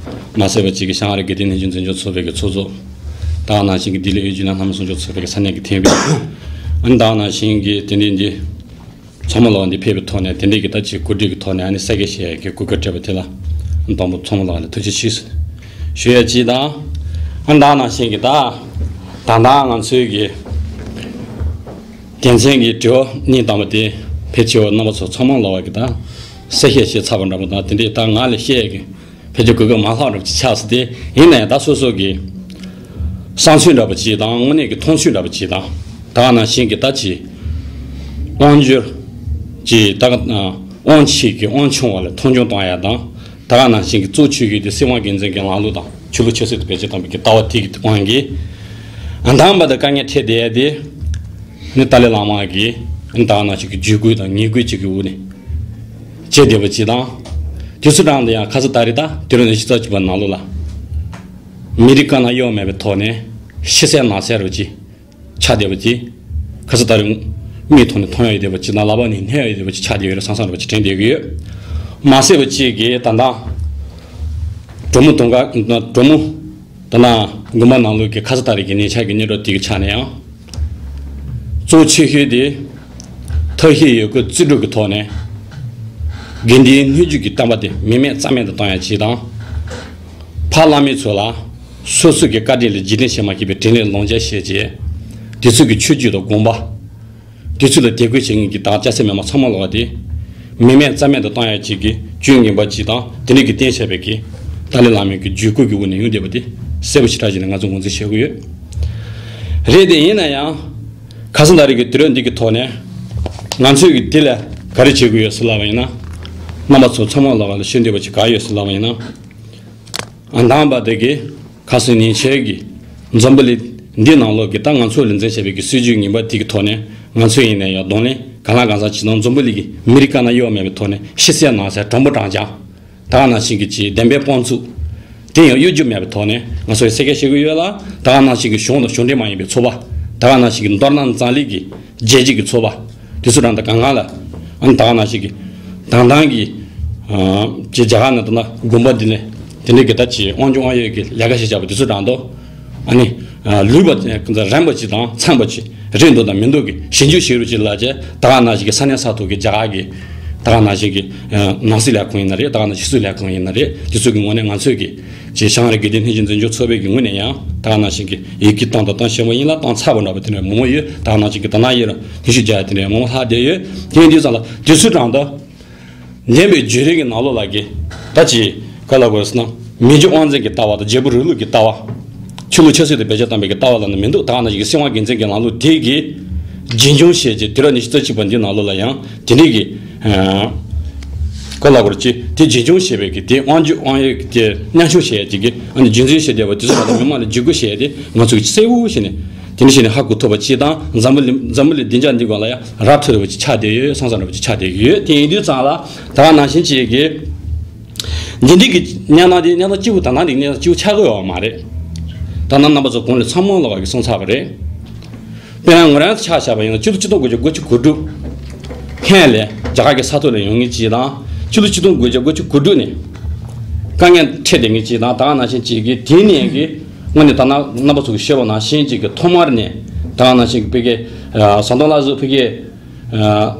མ་ཟད་པ་ཅིག་གི་བྱང་ཨ་རི་དགེ་ལྡན་ནི་གི་འཛིན་སྐྱོང་ཚོགས་པའི་གི་ཚོགས་གཙོ། ད་ག་ནང་བཞིན་གྱི་ལྡི་ལི་དབུས་རྒྱུན་ལས་སྣ་མིན་སྲུང་སྐྱོབ་ཚོགས་པའི་གི་ས་གནས་ཀྱི་ཐེ་བའི་ཨ་ནི་ད་ག་ནང་བཞིན་གྱི་དེ་འདྲའི་འདི། ཚང་མ་ལོག་འདི་ཕེབས་པའི་ཐོག་ནས་དེ་འདྲའི་གི་ད་ཅིག་གོ་སྒྲིག་གི་ཐོག་ནས་ཨ་ནི་གསལ་བཤད་བྱེད་ཡས་ཀྱི་གོ་སྐབས་སྤྲད་པ་དེ་ལ་དང་པོ་ཚང་མ་ལོག་ལ་ཐུགས་རྗེ་ཆེ་ཞུ་ཡ་གཅིག་དང་། ཨ་ནི་ད་ནང་བཞིན་གྱི་ད་ད་ལྟ་ང་ཚོའི་གི་དོན་ཚན་གྱི་དྲི་བ་གཉིས་དང་པོ་དེ་ཕལ་ཆེ་བ་རྣམ་པ་ཚོ་ཚང་མ་ལོག་གི་ད་གསལ་བཤད་བྱས་ཚར་བ་འདྲ་པོ་དང་དེ་འདྲའི་ད་ང་ལ་བཤད་ཡས་ཀྱི་ཕལ་ཆེར་གོ་སྐབས་མ་ལྷག་འདྲ་པོ་ཅིག་ཆགས་སོང་། དེ་ཡིན་ན་ཡང་ད་སོ་སོ་གི་བསམ་ཚུལ་འདྲ་པོ་ཅིག་དང་དངོས་གནས་ཀྱི་མཐོང་ཚུལ་འདྲ་པོ་ཅིག་དང་ད་ག་ནང་བཞིན་གྱི་ད་ཅིག་དབང་སྒྱུར་གྱི་ད་ག་དབང་ཆེ་གི་དབང་ཆུང་བ་ལ་མཐོང་ཆུང་གཏོང་ཡ་དང་ད་ག་ནང་བཞིན་གྱི་གཙོ་ཆེ་གི་དེ་སྲིད་དབང་སྒེར་འཛིན་གྱི་ལམ་ལུགས་དང་ཆོས་ལུགས་ཆབ་སྲིད་དུ་བེད་སྤྱོད་གཏོང་བའི་གི་ལྟ་བ་དེ་གི་དབང་གིས་ཨ་དང་པ་དང་དཀའ་ངལ་འཕྲད་བསྡད་ཡ་དེ་ནི་ཏཱ་ལའི་བླ་མ་གིས་ཨ་ད་ག་ནང་བཞིན་གྱི་བརྒྱུད་སྐུལ་དང་ངན་སྐུལ་ཅིག་གི་འོག་ནས། བྱས་བསྡད་པ་ཅིག་དང་། དུས་ཚོད་རང་དུ་ཡང་ཁ་ས་ད་རེས་ད་དུས་རབས་ཉི་ཤུ་རྩ་གཅིག་པ་ནང་ལོགས་ལ། མི་རིགས་གང་ན་གཡོ་མེད་པའི་ཐོག་ནས་ཕྱི་གསལ་ནང་གསལ་རུ་ཅིག་ཆགས་བསྡད་པ་ཅིག་ཁ་ས་ད་རེས་མིག་ཐོག་ནས་མཐོང་ཡ་ཡོད་བསྡད་པ་ཅིག་དང་ལག་པ་ནས་སྣོན་ཡ་ཡོད་བསྡད་པ་ཅིག་ཆགས་བསྡད་ཡོད་རེད་བསམ་བསམ་རུ་ཅིག་དྲན་བསྡད་ཀྱི་ཡོད། མ་ཟད་པ་ཅིག་གིས་ད་ལྟ་གྲོ་མོ་དུང་དཀར་གྲོ་མོ། ད་ནང་དགོན་པ་ནང་ལོགས་ཀྱི་ཁ་ས་ད་རེས་ཀྱི་ཉེ་ཆར་གྱི་གནས་བབ་དེ་གི་ཆ་ནས་ཡང་། གཙོ་ཆེ་ཤོས་དེ་ཐབས་ཤེས་ཡོད་རྒུ་རྩིས་སྤྲོད་ཀྱི་ཐོག་ནས་དགེ་འདུན་སྣོད་བཅུད་ཀྱི་བསྟན་པ་དེ་མིང་མེད་རྩ་མེད་དུ་གཏོང་ཡ་ཅིག་དང་། ཕ་བླ་མའི་ཚོ་ལ་སོ་སོ་གི་བཀའ་དྲིན་ལ་རྗེས་དྲན་བྱེད་མ་ཤེས་པའི་དྲིན་ལས་ལོངས་སྤྱོད་བྱས་རྗེས་དེ་ཚོ་གི་ཆོས་བརྒྱུད་དང་དགོན་པ། དེ་ཚོ་ལ་དད་གུས་བྱེད་མཁན་གྱི་དང་སྐྱ་སེར་མི་མང་ཚང་མ་ལོག་དེ་མིང་མེད་རྩ་མེད་དུ་བཏང་ཡ་ཅིག་གི་སྐྱོན་ངན་པ་ཅིག་དང་དེ་འདྲ་གི་བསྟན་བྱས་པའི་གི་ཏཱ་ལའི་བླ་མའི་གི་བརྒྱུད་སྐུལ་གྱི་འོག་ནས་ཡོང་བསྡད་པ་དེ་གསལ་པོ་ཞེ་དྲག་ཅིག་ནས་ང་ཚོ་ངོས་འཛིན་བྱེད་དགོས་ཡོད། རེད་དེ་ཡིན་ན་ཡང་ཁ་སང་ད་རེས་ཀྱི་དུས་རབས་འདི་གི་ཐོག་ནས་ང་ཚོས་གི་དེ་ལ་ག་རེ་བྱེད་དགོས་ཡོད་ཟེར་ལབ་པ་ཡིན་ན། རྣམ་པ་ཚོ་ཚང་མ་ལོག་ལ་ཤེས་འདོད་པ་ཅིག་ག་ཡོད་ཟེར་ལབ་པ་ཡིན་ན། ཨ་དང་པ་དེ་གི་ཁ་སང་ཉིན་ཤས་ཀྱི་འཛམ་བུ་གླིང་འདི་ནང་ལོགས་ཀྱི་ད་ང་ཚོ་ལ་འཛིན་བྱས་པའི་གི་སྲིད་ཇུས་ངན་པ་དེ་གི་ཐོག་ནས་ང་ཚོ་ཡིན་ན་ཡང་གདོང་ལེན་གང་ལ་གང་འཚམ་བྱེད་དང་འཛམ་བུ་གླིང་གི་མི་རིགས་གང་ན་གཡོ་བ་མེད་པའི་ཐོག་ནས་ཕྱི་གསལ་ནང་གསལ་དྲང་པོ་དྲང་རྐྱང་། ད་ག་ནང་བཞིན་གྱི་ཅིག་བདེན་པའི་དཔང་བཙུགས། དེ་ཡང་གཡོ་སྒྱུ་མེད་པའི་ཐོག་ནས་ང་ཚོས་གསལ་བཤད་བྱེད་ཀྱི་ཡོད་ལ། ད་ག་ནང་བཞིན་གྱི་གཞུང་དང་གཞུང་འབྲེལ་མ་ཡིན་པའི་ཚོགས་པ། ད་ག་ནང་བཞིན་གྱི་མདོར་ན་འཛམ་གླིང་གི་རྒྱལ་སྤྱི་གི་ཚོགས་པ། དེ་ཚོ་རང་དང་གང་གང་ལ། ཨ་ནི་ད་ག་ནང་བཞིན་གྱི་དང་ཐང་གི་ཅིག་རྒྱ་གར་ནང་དུ་ན་དགོན་པ་འདི་ནས་དེ་འདྲའི་གི་ད་ཅིག་དབང་སྒྱུར་དབང་ཡོད་ཀྱི་ལས་ཀ་ཞིག་བྱས་པ་དེ་ཚོ་རང་དང་། ཨ་ནི་ལུས་པ་རན་པ་ཅིག་དང་ཚངས་པ་ཅིག་རེད་འདུག་དང་མི་འདུག་གི་ཞིབ་འཇུག་བྱེད་རོགས་ཅིག་ལབ་བྱས། ད་ག་ནང་བཞིན་གྱི་ས་གནས་ས་ཐོག་གི་རྒྱ་གར་གི་ད་ག་ནང་བཞིན་གྱི་ནང་སྲིད་ལས་ཁུངས་ཡིན་ན་རེད། ད་ག་ནང་ཕྱི་སྲིད་ལས་ཁུངས་ཡིན་ན་རེད། དེ་ཚོ་གི་ངོས་ནས་ང་ཚོས་གི་ཅིག་བྱང་རི་དགེ་ལྡན་སྣོད་བཅུད་འཛིན་སྐྱོང་ཚོགས་པའི་གི་ངོས་ནས་ཡང་ད་ག་ནང་བཞིན་གྱི་ཡི་གེ་བཏང་དང་བཏང་བཞིན་པ་ཡིན་ལ་བཏང་ཚར་བ་འདྲ་པོ་དེ་འདྲ་མང་པོ་ཡོད། ད་ག་ནང་བཞིན་གྱི་ད་ནང་ཡོད་ར་ཉི་ཤུ་བརྒྱ་དེ་འདྲ་མང་པོ་ལྷག་བསྡད་ཡོད། དེ་ཡིན་དུས་ཙམ་ལ་དེ་ཚོ་དང་ད། འདས་པའི་བརྒྱུད་རིམ་གྱི་ནང་ལོགས་ལ་གི་ད་ཅིག་ག་ལ་དགོས་ཟེར་ན། མི་རྗེ་དབང་འཛིན་གྱི་ལྟ་བ་དང་རྒྱལ་པོ་རིང་ལུགས་ཀྱི་ལྟ་བ། ཆོས་ལུགས་ཆབ་སྲིད་དུ་བེད་སྤྱོད་བཏང་པའི་གི་ལྟ་བ་ལ་ནི་མི་འདུག་ད་ག་ནང་བཞིན་གྱི་སྲིད་དབང་སྒེར་འཛིན་གྱི་ལམ་ལུགས་དེ་གི་རྒྱུན་འཁྱོངས་བྱས་རྗེས་དུས་རབས་ཉི་ཤུ་རྩ་གཅིག་པ་འདི་ནང་ལོགས་ལ་ཡང་དེ་འདྲའི་གི་གོ་ལ་གོར་ཅི་དེ་རྒྱུན་འཁྱོངས་བྱས་པའི་གི་དེ་དབང་སྒྱུར་དབང་ཡོད་ཀྱི་དེ་མཉམ་ཞུགས་བྱས་ཀྱི་གི་ཨ་ནི་རྒྱུན་འཛིན་བྱས་བསྡད་པ་དེ་ཚོ་ལ་མི་མང་ལ་བརྒྱུད་སྐུལ་བྱས་ཏེ་ང་ཚོ་གི་གསལ་བོ་བྱས་ནས་དེ་འདྲ་བྱས་ནས་ཧ་གོ་ཐུབ་པ་ཅིག་དང་འཛམ་བུ་གླིང་འཛམ་བུ་གླིང་བདེ་འཇགས་འདི་སྒང་ལ་ཡང་རག་ཐུབ་པ་ཅིག་ཆགས་བསྡད་ཡོད། སང་སང་ར་པ་ཅིག་ཆགས་བསྡད་ཡོད། དེ་ཡིན་དུས་ཙང་ལ་ད་ག་ནང་བཞིན་ཅིག་གི་འདི་འདྲའི་གི་གཉའ་ནང་དེ་གཉའ་ནང་གཅིག་པུ་ད་ནང་དེ་གཉའ་ནང་གཅིག་པུ་ཆགས་ཀྱི་ཡོད་མ་རེད། ད་ནང་རྣམ་པ་ཚོ་གོང་ལ་ཚང་མ་ལོག་གི་སོང་ཚར་བ་རེད། དཔེར་ན་ང་རང་ཆ་བཞག་པ་ཡིན་ན་ཕྱི་ལོ་ཆིག་སྟོང་དགུ་བརྒྱ་དགུ་བཅུ་གོ་དྲུག་སྔོན་ལ་རྒྱ་གར་གྱི་ས་ཐོག་ལ་ཡོང་མཁན་ཅིག་དང་ཕྱི་ལོ་ཆིག་སྟོང་དགུ་བརྒྱ་དགུ་བཅུ་གོ་དྲུག་ནས་དཀའ་ངལ་འཕྲད་བསྡད་མཁན་ཅིག་དང་ད་ག་ནང་བཞིན་ཅིག་གི་དེ་ནས་གི་དངོས་གནས་ད་ནང་རྣམ་པ་ཚོ་གི་ཤོད་པ་ནང་བཞིན་ཅིག་གི་ཐོག་མར་ནས་ད་ག་ནང་བཞིན་གི་ཕ་གི་ཟམ་གདོང་བླ་གཟུགས་ཕ་གི་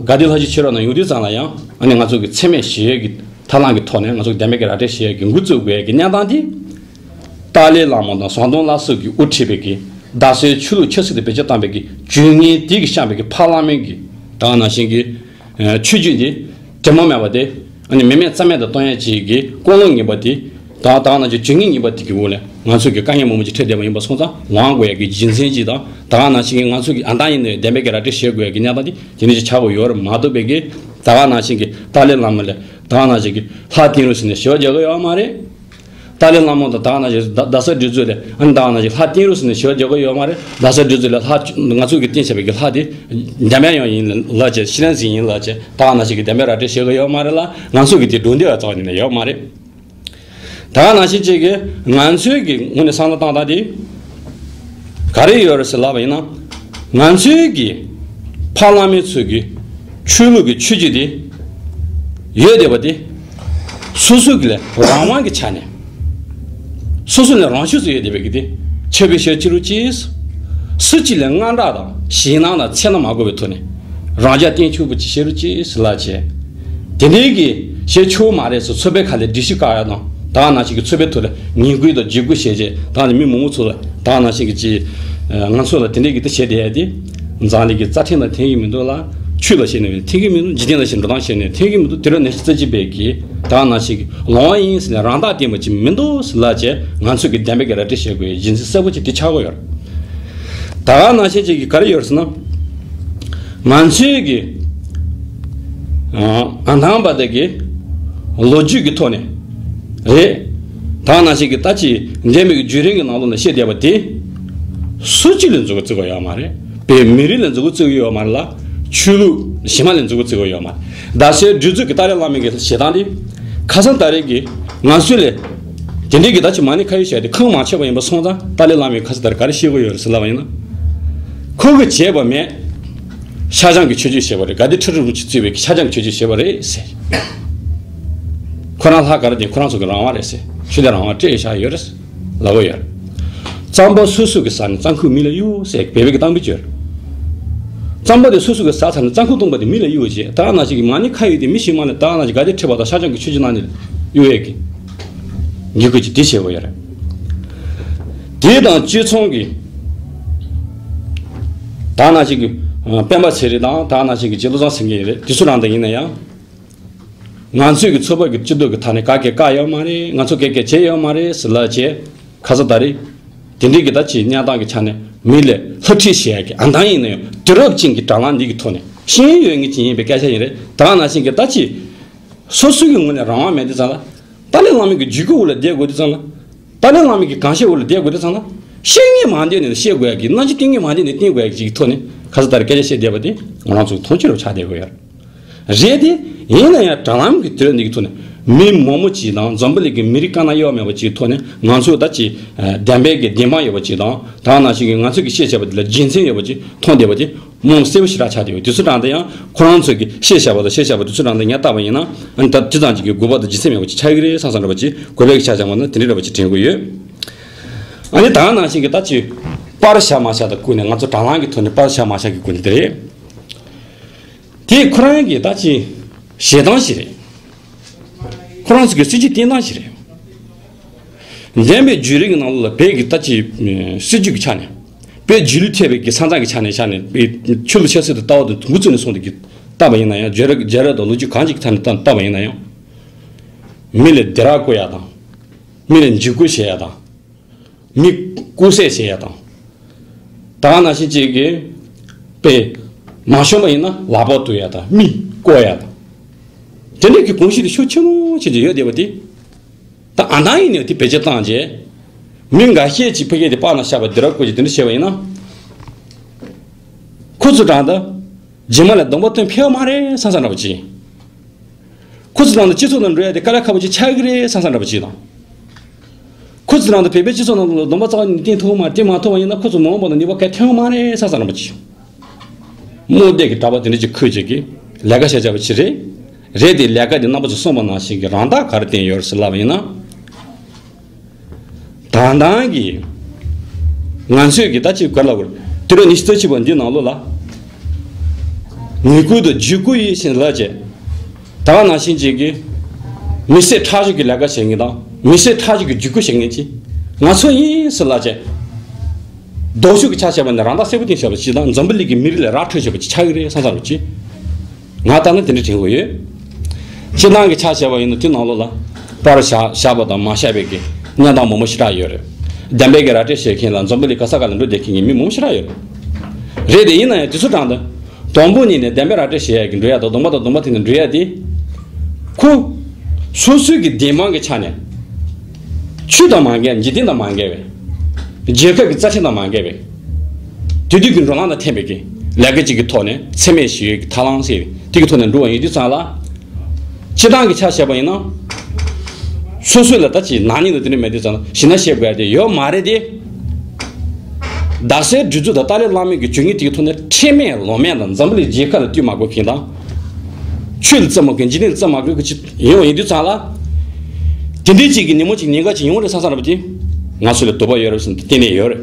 དགའ་ལྡན་ལྷ་ཆོས་ཆོས་རབ་ནང་ཡོང་དུས་ཙང་ལ་ཡང་ཨ་ནི་ང་ཚོ་གི་འཚེ་མེད་ཞི་བའི་གི་ཐབས་ལམ་གྱི་ཐོག་ནས་ང་ཚོ་གདན་པའི་གི་ར་སྤྲོད་བྱེད་ཡག་གི་འགོ་བཙུགས་དགོས་ཡག་གི་གནས་སྟངས་འདི། ཏཱ་ལའི་བླ་མ་དང་ཟམ་གདོང་བླ་གཟུགས་ཀྱིས་དབུ་ཁྲིད་པའི་གི་རྡ་སའི་ཆོས་ལུགས་ཆབ་སྲིད་དུ་བེད་སྤྱོད་བཏང་པའི་གི་ཇུས་ངན་དེ་གི་བཤམས་པའི་གི་ཕ་བླ་མའི་གི་ད་ག་ནང་བཞིན་གི་ཆོས་བརྒྱུད་འདི་དྲི་མ་མེད་པ་དེ་ཨ་ནི་མེ་མེད་རྩ་མེད་དུ་གཏོང་ཡག་ཅིག་གི་ཀུན་སློང་ངན་པ་དེ་དང་ད་ག་ནང་བཞིན་ཇུས་ངན་ངན་པ་དེ་གི་འོག་ལ་ང་ཚོ་གི་དཀའ་ངལ་མང་པོ་ཅིག་འཕྲད་བསྡད་པ་ཡིན་པ་སོང་ཙང་ལངས་དགོས་ཡག་གི་རྒྱུ་མཚན་ཅིག་དང་ད་ག་ནང་བཞིན་གི་ང་ཚོ་གི་ཨ་འདང་ཡིན་ནའི་གདན་པའི་གི་ར་སྤྲོད་བྱེད་དགོས་ཡག་གི་གནས་སྟངས་དེ་དེ་འདྲ་ཅིག་ཆགས་དགོས་ཡོད་རེད་མ་གཏོགས་པའི་གི་ད་ག་ནང་བཞིན་གི་ཏཱ་ལའི་བླ་མ་ལ་ད་ག་ནང་བཞིན་གི་ལྷ་བསྟེན་རོགས་ཟེར་ནས་ཞུ་བ་རྒྱག་གི་ཡོད་མ་རེད། ཏཱ་ལའི་བླ་མ་དང་ད་ག་ནང་བཞིན་རྡ་རྡ་ས་སྒྲུབ་མཛོད་ལ་ཨ་ནི་ད་ག་ནང་བཞིན་ལྷ་བསྟེན་རོགས་ཟེར་ནས་ཞུ་བ་རྒྱག་གི་ཡོད་མ་རེད། རྡ་ས་སྒྲུབ་མཛོད་ལ་ལྷ་ང་ཚོ་གི་བསྟེན་བྱས་པའི་གི་ལྷ་དེ་འཇམ་དབྱངས་ཡང་ཡིན་ལབ་བྱས་ཤྲཱི་ལན་ཟིན་ཡིན་ལབ་བྱས་ད་ག་ནང་བཞིན་གི་གདན་པའི་ར་སྤྲོད་བྱེད་གི་ཡོད་མ་རེད་ལ་ང་ཚོ་གི་དེ་སྒྲུང་འདི་ལ་རྩ་བ་ནས་ཡོད་མ་རེད། ད་ག་ནང་བཞིན་ཅིག་གི་ང་ཚོའི་གི་ངོས་ནས་བསམ་བློ་བཏང་སྟངས་དེ་ག་རེ་ཡོད་རེད་ཟེར་ལབ་པ་ཡིན་ན། ང་ཚོའི་གི་ཕ་བླ་མའི་ཚོས་གི་ཆོས་ལུགས་ཀྱི་ཆོས་བརྒྱུད་དེ་ཡོད་བསྡད་པ་དེ་སོ་སོ་གི་ལ་རང་དབང་གི་ཆ་ནས་སོ་སོ་ལ་རང་ཤུགས་སུ་ཡོད་བསྡད་པའི་གི་དེ་ཆོས་པའི་ཞལ་ཅི་རུ་ཅིས་སུ་གཅིག་ལ་དངངས་སྐྲག་དང་ཞེད་སྣང་དང་འཚེར་སྣང་མ་དགོས་པའི་ཐོག་ནས་རང་རྒྱལ་བསྟན་ཆོས་པོ་ཅི་ཤེས་རུ་ཅིས་ལ་བྱས། དེ་འདྲའི་གི་ཞེས་ཆོག་མ་རེད་ཟེར་ཚོད་དཔག་ཁ་ལས་སྒྲིག་གཞི་བཀག་ཡ་དང་ད་ག་ནང་བཞིན་གི་ཚོད་དཔག་ཐོག་ལ་ངན་སྐུལ་དང་བརྗེ་སྐུལ་བྱས་རྗེས་ད་ག་ནང་མི་མང་པོ་ཚོ་ལ་ད་ག་ནང་བཞིན་གི་ཅི་ང་ཚོ་ལ་དེ་འདྲའི་གི་ད་བྱས་བསྡད་ཡ་དེ་འཛམ་གླིང་གི་རྩ་ཁྲིམས་ལ་འཐེན་གི་མི་འདུག་ལ་ཆོས་ལ་བྱས་ནས་འཐེན་གི་མི་འདུག་འཇིག་རྟེན་ལ་བྱས་འགྲོ་སྟངས་བྱས་ནས་འཐེན་གི་མི་འདུག་དུས་རབས་ཉི་ཤུ་རྩ་གཅིག་པའི་གི་ད་ག་ནང་བཞིན་གི་ལོང་བ་ཡིན་ཟེར་ནས་རང་རྟགས་བསྟན་པ་ཅིག་མི་འདུག་ཟེར་ལབ་བྱས་ང་ཚོ་གི་བདེན་པའི་གི་ར་སྤྲོད་བྱེད་དགོས་ཡ་རྒྱུ་མཚན་གསལ་པོ་ཅིག་དེ་ཆགས་ཀྱི་ཡོད་རེད། ད་ག་ནང་བཞིན་ཅིག་གི་ག་རེ་ཡོད་རེད་ཟེར་ན། ང་ཚོའི་གི་ཨ་དང་པ་དེ་གི་ལོ་རྒྱུས་ཀྱི་ཐོག་ནས་རེད། ད་ག་ནང་བཞིན་གི་ད་ཅི་འདས་མའི་གི་བརྒྱུད་རིམ་གྱི་ནང་ལོགས་ནས་བཤད་བསྡད་པ་དེ་སུ་གཅིག་ལ་མཛུབ་གུ་བཙུགས་པ་ཡོད་མ་རེད། པའི་མི་རིགས་ལ་མཛུབ་གུ་བཙུགས་ཡོད་མ་རེད་ལ་ཆོས་ལུགས་གཞན་མ་ལ་མཛུབ་གུ་བཙུགས་པ་ཡོད་མ་རེད། རྡ་སའི་སྒྲུབ་མཛོད་ཀྱི་ཏཱ་ལའི་བླ་མའི་གི་བྱེད་སྟངས་དེ་ཁ་སང་ད་རེས་ཀྱི་ང་ཚོ་ལས་དེ་འདྲའི་གི་ད་ཅི་མ་ཎི་ཁ་ཡོད་བྱས་ཏེ་ཁུངས་མ་ཆོད་པ་ཡིན་པ་སོང་ཙང་ཏཱ་ལའི་བླ་མའི་ཁ་ས་ད་རེས་ག་རེ་བཤད་གི་ཡོད་རེད་ཟེར་ལབ་པ་ཡིན་ན། ཁོ་གི་བྱས་པ་མེད། ཤར་བྱང་གི་ཆོས་བརྒྱུད་བྱས་པ་རེད། དགའ་ལྡན་ཁྲི་རབས་རུ་གཅིག་གཙོས་པའི་ཤར་བྱང་གི་ཆོས་བརྒྱུད་བྱས་པ་རེད་ཟེར། ཁོ་རང་ལྷ་ག་རེ་དེ་ཁོ་རང་ཚོ་གི་རང་དབང་རེད་ཟེར། ཆོས་དད་རང་དབང་སྤྲད་བཞག་ཡོད་རེད་ཟེར་ལབ་གི་ཡོད་རེད། རྩམ་པ་སོ་སོ་གི་ཟ་ནས་རྩམ་ཁུག་མི་ལ་གཡུག་ཟེར་བོད་པའི་གི་གཏམ་དཔེ་བརྗོད། རྩམ་པ་དེ་སོ་སོ་གི་ཟ་ཚར་ནས་རྩམ་ཁུག་བཏུངས་པ་དེ་མི་ལ་གཡུག་བྱས་ད་ག་ནང་བཞིན་གི་མ་ཎི་ཁ་ཡོད་དེ་མི་ཞིག་མ་ལ་ད་ག་ནང་བཞིན་དགའ་ལྡན་ཁྲི་པ་དང་ཤར་བྱང་གི་ཆོས་བརྒྱུད་ནང་ནས་གཡུག་ཡས་གི་ཉེས་ཁུལ་གྱི་དེ་བྱེད་དགོས་ཡོད་རེད། དེ་དང་གཅིག་མཚུངས་ཀྱི་ད་ག་ནང་བཞིན་གི་སྤེན་པ་ཚེ་རིང་དང་ད་ག་ནང་བཞིན་གི་རྗེ་བློ་བཟང་སེང་གེ་ཡིན་རེད། དེ་ཚོ་རང་དང་ཡིན་ན་ཡང་། ང་ཚོས་ཀྱི་ཚོགས་པ་གི་སྤྱི་འཐུས་ཀྱི་ཐད་ནས་ག་གེ་བཀག་ཡོད་མ་རེད། ང་ཚོ་ག་གེ་བྱས་ཡོད་མ་རེད་ཟེར་ལབ་བྱས་ཁ་ས་ད་རེས་དེ་འདྲའི་གི་ད་ཅི་གནས་སྟངས་ཀྱི་ཆ་ནས་མི་ལ་སླུ་ཁྲིད་བྱེད་ཡ་གི་ཨ་འདང་ཡིན་ན་ཡང་དུས་རབས་ཅན་གྱི་དྲ་ལམ་འདི་གི་ཐོག་ནས་ཤེས་ཡོན་ཡོད་ངེས་ཅན་ཡིན་པའི་སྐད་ཆ་ཡིན་རེད། ད་ག་ནང་བཞིན་གི་ད་ཅི་སོ་སོའི་གི་ངོས་ནས་རང་དབང་མེད་དུས་ཙང་ལ་ཏཱ་ལའི་བླ་མའི་གི་བརྒྱུད་སྐུལ་འོག་ལ་བསྡད་དགོས་དུས་ཙང་ལ་ཏཱ་ལའི་བླ་མའི་གི་གང་བཤད་འོག་ལ་བསྡད་དགོས་དུས་ཙང་ལ་བཤད་ངེས་མ་བསྡད་ནས་བཤད་དགོས་ཡ་གི་རྣམ་འགྱུར་བསྟན་ངེས་མ་བསྡད་ནས་བསྟན་དགོས་ཡ་གི་ཅིག་གི་ཐོག་ནས་ཁ་ས་ད་རེས་སྐད་ཆ་བཤད་བསྡད་པ་དེ་ང་རང་ཚོ་མཐོང་ཆོས་རུ་ཆགས་བསྡད་དགོས་ཡོད་རེད། རེད་དེ། ཡིན་ན་ཡང་དྲ་ལམ་གྱི་དུས་རབས་འདི་གི་ཐོག་ནས་མི་མང་པོ་ཅིག་དང་འཛམ་བུ་གླིང་གི་མི་རིགས་དཀར་ནག་དབྱེ་བ་མེད་པ་ཅིག་གི་ཐོག་ནས་ང་ཚོ་ད་ཅིག་བདེན་པའི་གི་བདེན་དཔང་ཡོད་པ་ཅིག་དང་ད་ག་ནང་བཞིན་གྱི་ང་ཚོ་གི་བཤད་བྱས་པ་འདི་ལ་རྒྱུ་མཚན་ཡོད་པ་ཅིག་མཐོང་བསྡད་པ་ཅིག་མང་གསལ་པོ་ཞེ་དྲག་ཆགས་བསྡད་ཡོད། དུས་ཚོད་གྲངས་དེ་ཡང་ཁོ་རང་ཚོ་གི་བཤད་བྱས་པ་དང་བཤད་བྱས་པ་དུས་ཚོད་གྲངས་དེ་ངས་བལྟས་པ་ཡིན་ན་ཨ་ནི་ད་དེ་ཙམ་ཅིག་གི་དགོས་པ་དང་རྒྱུ་མཚན་མེད་པ་ཅིག་ཆགས་ཀྱི་རེད་བསམ་བསམ་འདྲ་པོ་ཅིག་དགོས་པའི་གི་ཆ་བཞག་པ་ན་དེ་འདྲ་འདྲ་པོ་ཅིག་དྲན་དགོས་ཡོད། ཨ་ནི་ད་ག་ནང་བཞིན་གྱི་ད་ཅིག་པར་བཞག་མ་བཞག་དང་བསྐུར་ནས་ང་ཚོ་དྲ་ལམ་གྱི་ཐོག་ནས་པར་བཞག་མ་བཞག་གི་སྐོར་འདི་རེད། དེ་ཁོ་རང་གི་ད་ཅི་བྱེད་སྟངས་ཤིག་རེད། ཁོ་རང་ཚོ་གི་སྲིད་ཇུས་བསྟེན་སྟངས་ཤིག་རེད། འདས་པའི་བརྒྱུད་རིམ་གྱི་ནང་ལོགས་ལ་བོད་ཀྱི་ད་ཅི་སྲིད་ཇུས་ཀྱི་ཆ་ནས་བོད་རྗེས་ལུས་ཐེབས་པའི་གི་ས་མཚམས་ཀྱི་ཆ་ནས་ཆ་ནས་བོད་ཆོས་ལུགས་ཆབ་སྲིད་དུ་ལྟ་བ་དང་འགོ་བཙུགས་ནས་སོང་དེ་གི་བལྟས་པ་ཡིན་ན་ཡང་བརྗོད་ར་བརྗོད་ར་དང་ལོ་རྒྱུས་གང་ཅིག་གི་ཐད་ནས་བལྟས་བལྟས་པ་ཡིན་ན་ཡང་མི་ལ་སྡིགས་ར་བསྐུལ་ཡ་དང་། མི་ལ་འཇིགས་སྐུལ་བྱེད་ཡ་དང་། མི་རྐུ་སྲེག་བྱེད་ཡ་དང་། ད་ག་ནང་བཞིན་ཅིག་གིས་དཔེ་མ་ཤོང་པ་ཡིན་ན་ལག་པ་གཏུབ་ཡ་དང་མི་བཀོག་ཡ་དང་། དེ་འདྲ་གི་གོམས་གཤིས་དེ་ཤུགས་ཆེན་པོ་ཅིག་ཅིག་ཡོད་བསྡད་པ་དེ། ད་ཨ་ནང་ཡིན་ནས་དེ་བེད་སྤྱོད་བཏང་རྗེས། མི་འགའ་ཤས་ཀྱིས་ཕ་གི་དེ་པར་ན་བཞག་པ་འདི་ར་བཀོད་ཀྱི་དེ་འདྲ་བྱས་པ་ཡིན་ན། ཁོ་ཚོ་དྲང་ད། རྗེས་མ་ལ་གདོང་པ་སྟོན་ཕེབས་མ་རེད་བསམ་བསམ་འདྲ་པོ་ཅིག་ཁོ་ཚོ་དྲང་ད་སྤྱི་ཚོགས་ནང་འགྲོ་ཡ་དེ་དཀའ་ལས་ཁག་པོ་ཅིག་ཆགས་ཀྱི་རེད་བསམ་བསམ་འདྲ་པོ་ཅིག་དང་། ཁོ་ཚོ་དྲང་ད་བོད་པའི་སྤྱི་ཚོགས་ནང་ལ་གདོང་པ་རྩ་བ་ནས་བསྟན་ཐུབ་མ་བསྟན་མ་ཐུབ་པ་ཡིན་ན་ཁོ་ཚོ་མ་འོངས་པ་ན་ནུས་པ་ག་ཐོན་མ་རེད་བསམ་བསམ་འདྲ་པོ་ཅིག་རྨོངས་དད་ཀྱི་གྲྭ་པ་དེ་འདྲ་ཅིག་ཁུར་ཅིག་གིས་ལས་ཀ་བྱས་བྱས་པ་ཅིག་རེད། རེད་དེ་ལས་ཀ་དེ་རྣམ་པ་ཚོ་གསུངས་པ་ནང་བཞིན་གྱི་རང་རྟགས་ག་རེ་བསྟན་ཡོད་རེད་ཟེར་ལབ་པ་ཡིན་ན། དང་དང་གི་ང་ཚོས་ཀྱི་ད་ཅིག་ག་རེ་ལབ་དགོས་རེད། དུས་རབས་ཉི་ཤུ་རྩ་གཅིག་པ་འདི་ནང་ལོགས་ལ། ངན་སྐུལ་དང་འཇིགས་སྐུལ་ཡིན་ཞེས་ལབ་བྱས། ད་ག་ནང་བཞིན་ཅིག་གིས་མི་སེར་ཁྲག་སྦྱོར་གྱི་ལས་ཀ་བྱེད་མཁན་དང་མི་སེར་ཁྲག་སྦྱོར་གྱི་འཇིགས་སྐུལ་བྱེད་མཁན་ཅིག་ང་ཚོ་ཡིན་ཟེར་ལབ་བྱས། ལྡོག་ཕྱོགས་ཀྱི་ཆ་བཞག་པ་ནི་རང་རྟགས་གསལ་པོ་བསྟན་བཞག་པ་ཅིག་དང་འཛམ་བུ་གླིང་གི་མི་རིགས་ལ་ར་འཕྲོད་བཞག་པ་ཅིག་ཆགས་ཀྱི་རེད་བསམ་བསམ་རུ་ཅིག་ང་ལྟ་ན་དེ་འདྲ་དྲན་གྱི་ཡོད། སྤྱིར་བཏང་གི་ཆ་བཞག་པ་ཡིན་ན་དེ་ནང་ལོགས་ལ་པར་བཞག་བཞག་པ་དང་མ་བཞག་པའི་གི་གནས་སྟངས་མང་པོ་ཞེ་དྲག་ཡོད་རེད། བདེན་པའི་གི་ར་སྤྲོད་བྱེད་མཁན་ལ་འཛམ་བུ་གླིང་ག་ས་ག་ལ་འགྲོ་བསྡད་མཁན་གྱི་མི་མང་པོ་ཞེ་དྲག་ཡོད་རེད། རེད་དེ་ཡིན་ན་ཡང་དེ་ཚོ་དྲང་དེ། དང་པོ་ཉིད་ནས་བདེན་པའི་ར་སྤྲོད་བྱེད་ཡ་གི་འགྲོ་ཡ་དང་གདོང་པ་དང་གདོང་པ་དེ་ནས་འགྲོ་ཡ་དེ། ཁོ། སོ་སོའི་གི་བདེན་དཔང་གི་ཆ་ནས། ཆོས་དང་མ་འགལ་འཇིག་རྟེན་དང་མ་འགལ་བའི། རྒྱལ་ཁབ་ཀྱི་རྩ་ཁྲིམས་དང་མ་འགལ་བའི། དེ་དུས་ཀྱི་འགྲོ་ལམ་དང་མཐུན་པའི་གི་ལས་ཀ་ཅིག་གི་ཐོག་ནས་འཚེ་མེད་ཞི་བའི་གི་ཐབས་ལམ་ཟེར་བའི་དེ་གི་ཐོག་ནས་འགྲོ་བ་ཡིན་དུས་ཙང་ལ། སྤྱིར་བཏང་གི་ཆ་བཞག་པ་ཡིན་ན། སོ་སོ་ལ་ད་ཅིག་ནག་ཉེས་དང་དེ་འདྲ་མེད་དུས་ཙང་ལ་ཞི་ན་བཤད་དགོས་ཡ་དེ་ཡོད་མ་རེད་དེ། རྡ་སའི་སྒྲིག་འཛུགས་དང་ཏཱ་ལའི་བླ་མའི་གི་བྱུས་ངན་དེ་གི་ཐོག་ནས་ཁྲེལ་མེད་ལོང་མེད་དང་འཛམ་བུ་གླིང་རྒྱལ་ཁབ་ལ་བསྟུན་མ་དགོས་མཁན་དང་། ཆོས་ལ་བརྩི་མ་དགོས་འཇིག་རྟེན་ལ་བརྩི་མ་དགོས་མཁན་ཅིག་ཡོང་བ་ཡིན་དུས་ཙང་ལ། དེ་འདྲའི་ཅིག་གི་ཉིན་མོ་ཅིག་ཉེན་ཁ་ཅིག་ཡོང་རེད་བསམ་བསམ་རེད་པ་དེ། ང་ཚོ་ལ་དོགས་པ་ཡོད་རེད་བསམ་གཏན་ནས་ཡོད་རེད།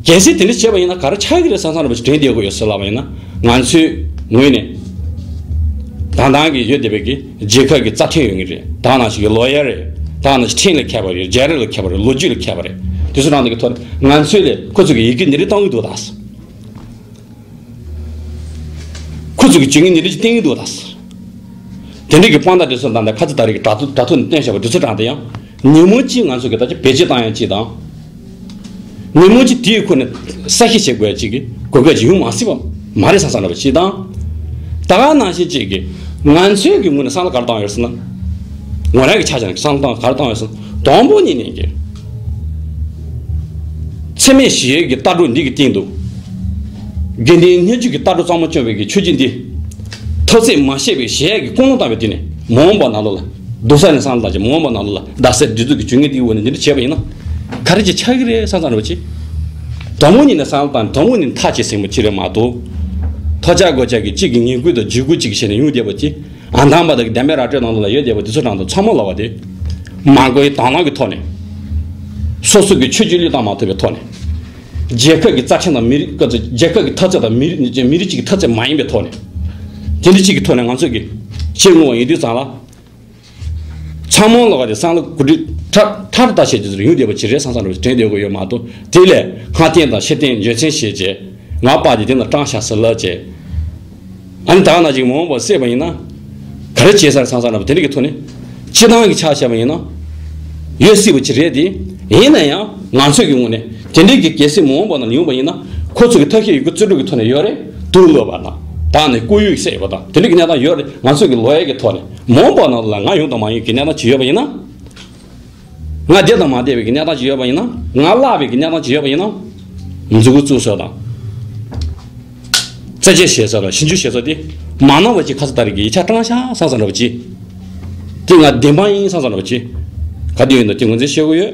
གལ་སྲིད་དེ་འདྲ་བྱས་པ་ཡིན་ན་ག་རེ་ཆགས་ཀྱི་རེད་བསམ་བསམ་རེད་པ་ཅིག་དྲན་བསྡད་དགོས་ཡོད་ཟེར་ལབ་པ་ཡིན་ན་ང་ཚོའི་ངོས་ནས། དང་དང་གི་ཡོད་བསྡད་པའི་གི་རྒྱལ་ཁབ་ཀྱི་རྩ་ཁྲིམས་ཡོད་ངེས་རེད། དང་ནང་བཞིན་གྱི་ལོ་ཡར་རེད། དང་ནང་བཞིན་ཁྲིམས་ལ་མཁས་པ་རེད། རྒྱལ་རབས་ལ་མཁས་པ་རེད། ལོ་རྒྱུས་ལ་མཁས་པ་རེད། དེ་ཚོ་རང་ནང་གི་ཐོག་ནས་ང་ཚོས་ལས་ཁོ་ཚོ་གི་ཡི་གེ་འདི་རིགས་གཏོང་གི་འདུག་ད། ཁོ་ཚོ་གི་བྱུས་ངན་འདི་རིགས་ཀྱི་བསྟན་གི་འདུག་ད། དེ་འདྲ་གི་དཔང་རྟགས་དེ་ཚོ་དང་ད་ཁ་ཚ་ད་རེས་ཀྱི་དྲ་ཐོག་དྲ་ཐོག་ནས་བསྟན་བཞག་པ་དེ་ཚོ་དྲང་དེ་ཡང་ཉིན་མོ་གཅིག་ང་ཚོ་གི་ད་ཆ་བེད་སྤྱོད་བཏང་ཡ་གཅིག་དང་། ཉིན་མོ་གཅིག་དེའི་ཁོ་ནས་ས་ཤི་བྱེད་དགོས་ཡ་གཅིག་གི་གོ་སྐབས་ཅིག་ཡོང་མ་སྲིད་པ་མ་རེད་བསམ་བསམ་འདྲ་པོ་ཅིག་དང་། ད་ག་ནང་བཞིན་གཅིག་གི་ང་ཚོའི་གི་ངོས་ནས་བསམ་བློ་ག་རེ་བཏང་ཡོད་ཟེར་ན། ངོ་རང་གི་ཆ་བཞག་ནས་བསམ་བློ་བཏང་ག་རེ་བཏང་ཡོད་ཟེར་ན་དང་པོ་ཉིད་ནས་གི། འཚེ་མེད་ཞི་བའི་གི་ལྟ་གྲུབ་འདི་གི་སྟེང་དུ། དགེ་འདུན་སྙན་བརྒྱུད་ཀྱི་ལྟ་གྲུབ་གཙང་མ་སྐྱོང་བའི་གི་ཆོས་བརྒྱུད་འདི། ཐོག་བརྩེགས་མ་བཤད་པའི་གཞལ་ཡས་ཀྱི་ཀུན་སློང་བཏང་བའི་དུས་ནས་མ་འོངས་པ་ནང་ལོགས་ལ་སྡུག་ས་ནས་བསམ་བློ་བཏང་ཅིང་མ་འོངས་པ་ནང་ལོགས་ལ་རྡ་སའི་སྒྲིག་འཛུགས་ཀྱི་བྱུས་ངན་འདིའི་འོག་ནས་འདི་འདྲ་བྱས་པ་ཡིན་ན། ག་རེ་ཅིག་ཆགས་ཀྱི་རེད་བསམ་བསམ་རེད་པ་ཅིག་དང་པོ་ཉིད་ནས་བསམ་བློ་བཏང་དང་པོ་ཉིད་ནས་ཐག་བཅད་ཟིན་པ་ཅིག་རེད་མ་གཏོགས། ཐོག་ཆག་སྒོ་ཆག་གི་གཅིག་གི་ངན་སྐུལ་དང་འཇིགས་སྐུལ་གཅིག་བྱས་ནས་ཡོང་བསྡད་པ་ཅིག་ཨ་འདམ་པ་དང་གི་བདེན་པའི་ར་སྤྲོད་ནང་ལོགས་ལ་ཡོད་བསྡད་པ་འདི་ཚོ་དྲང་དང་ཚང་མ་ལབ་པ་དེ། མ་དགོས་དང་བླངས་ཀྱི་ཐོག་ནས། སོ་སོ་གི་ཆོས་བརྒྱུད་བློས་བཏང་མ་ཐུབ་པའི་ཐོག་ནས། རྒྱལ་ཁབ་ཀྱི་རྩ་ཁྲིམས་དང་མི་རིགས་རྒྱལ་ཁབ་ཀྱི་འཐབ་རྩོད་དང་མི་རིགས་མི་རིགས་གཅིག་གི་འཐབ་རྩོད་མ་ཡིན་པའི་ཐོག་ནས། དེ་འདྲ་གཅིག་གི་ཐོག་ནས་ང་ཚོ་གི་ཕྱིར་མངོན་པ་ཡིན་དུས་ཙང་ལ། ཚང་མ་ལོག་ག་དེ་སང་ལོ་གོ་སྒྲིག་ཐར་ཐར་ལྟ་བྱེད་ཀྱི་ཡོང་བསྡད་པ་ཅིག་རེད་བསམ་བསམ་རེད་དྲན་བསྡད་དགོས་ཡོད་མ་གཏོགས་དེ་ལས་སྔ་རྟེན་དང་ཕྱི་རྟེན་འཇོལ་ཚན་བྱེད་ཅེས་ང་པ་དེ་དེ་ན་སྤྲང་ཤག་ཟེར་ལབ་ཅེས། ཨ་ནི་ད་ག་ནང་བཞིན་མ་འོངས་པ་སྲིད་པ་ཡིན་ན་ག་རེ་བྱེད་ས་རེད་བསམ་བསམ་རེད་པ་དེ་འདྲ་གི་ཐོག་ནས་སྤྱི་བཏང་གི་ཆ་བཞག་པ་ཡིན་ན་ཡོད་སྲིད་པ་ཅིག་རེད་དེ། ཡིན་ན་ཡང་ང་ཚོས་ཀྱི་ངོས་ནས་དེ་འདྲའི་གི་གལ་སྲིད་མ་འོངས་པ་ན་ཡོང་པ་ཡིན་ན་ཁོ་ཚོ་གི་ཐབས་ཤེས་ཡོད་རྒུ་རྩོད་སྒྲུབ་ཀྱི་ཐོག་ནས་ཡོད་རེད་འདུག་ལབ་པ་དང་ད་ནི་བཀོད་ཡིག་བསད་ཡོད་པ་དང་དེ་འདྲ་གི་གནས་སྟངས་ཡོད་རེད། ང་ཚོས་ཀྱི་ལོ་ཡས་ཀྱི་ཐོག་ནས་མ་འོངས་པ་ནང་ལ་ང་ཡོང་དང་མ་ཡོང་གི་གནས་སྟངས་ཅིག་ཡོད་པ་ཡིན་ན། ང་བསྡད་དང་མ་བསྡད་པའི་གི་གནས་སྟངས་ཅིག་ཡོད་པ་ཡིན་ན། ང་བརླག་པའི་གི་གནས་སྟངས་ཅིག་ཡོད་པ་ཡིན་ན། མཛུབ་གུ་བཙུགས་ས་དང་། རྩད་གཅོད་བྱེད་ས་དང་ཞིབ་འཇུག་བྱེད་ས་དེ་མ་གནང་བ་ཅིག་ཁ་ཚ་ད་རེས་ཀྱི་ཡིག་ཆ་སྤྲང་ཤག་བསམ་བསམ་འདྲ་བ་ཅིག་དེ་ང་བདེན་དཔང་ཡིན་བསམ་བསམ་འདྲ་བ་ཅིག་ག་དུས་ཡིན་དང་དེ་ངོས་འཛིན་བྱེད་དགོས་ཡོད།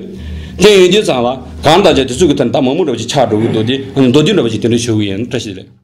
དེ་ཡིན་དུས་ཙང་ལ་གང་ལྟར་ཀྱང་དེ་ཚོ་གི་ཐོག་ནས་ད་མང་མོ་འདྲ་བ་ཅིག་ཆགས་འགྲོ་གི་འདུག་དེ་མདོར་བསྡུས་འདྲ་བ་ཅིག་དེ་འདྲ་ཞུ་གི་ཡིན། བཀྲ་ཤིས་བདེ་ལེགས།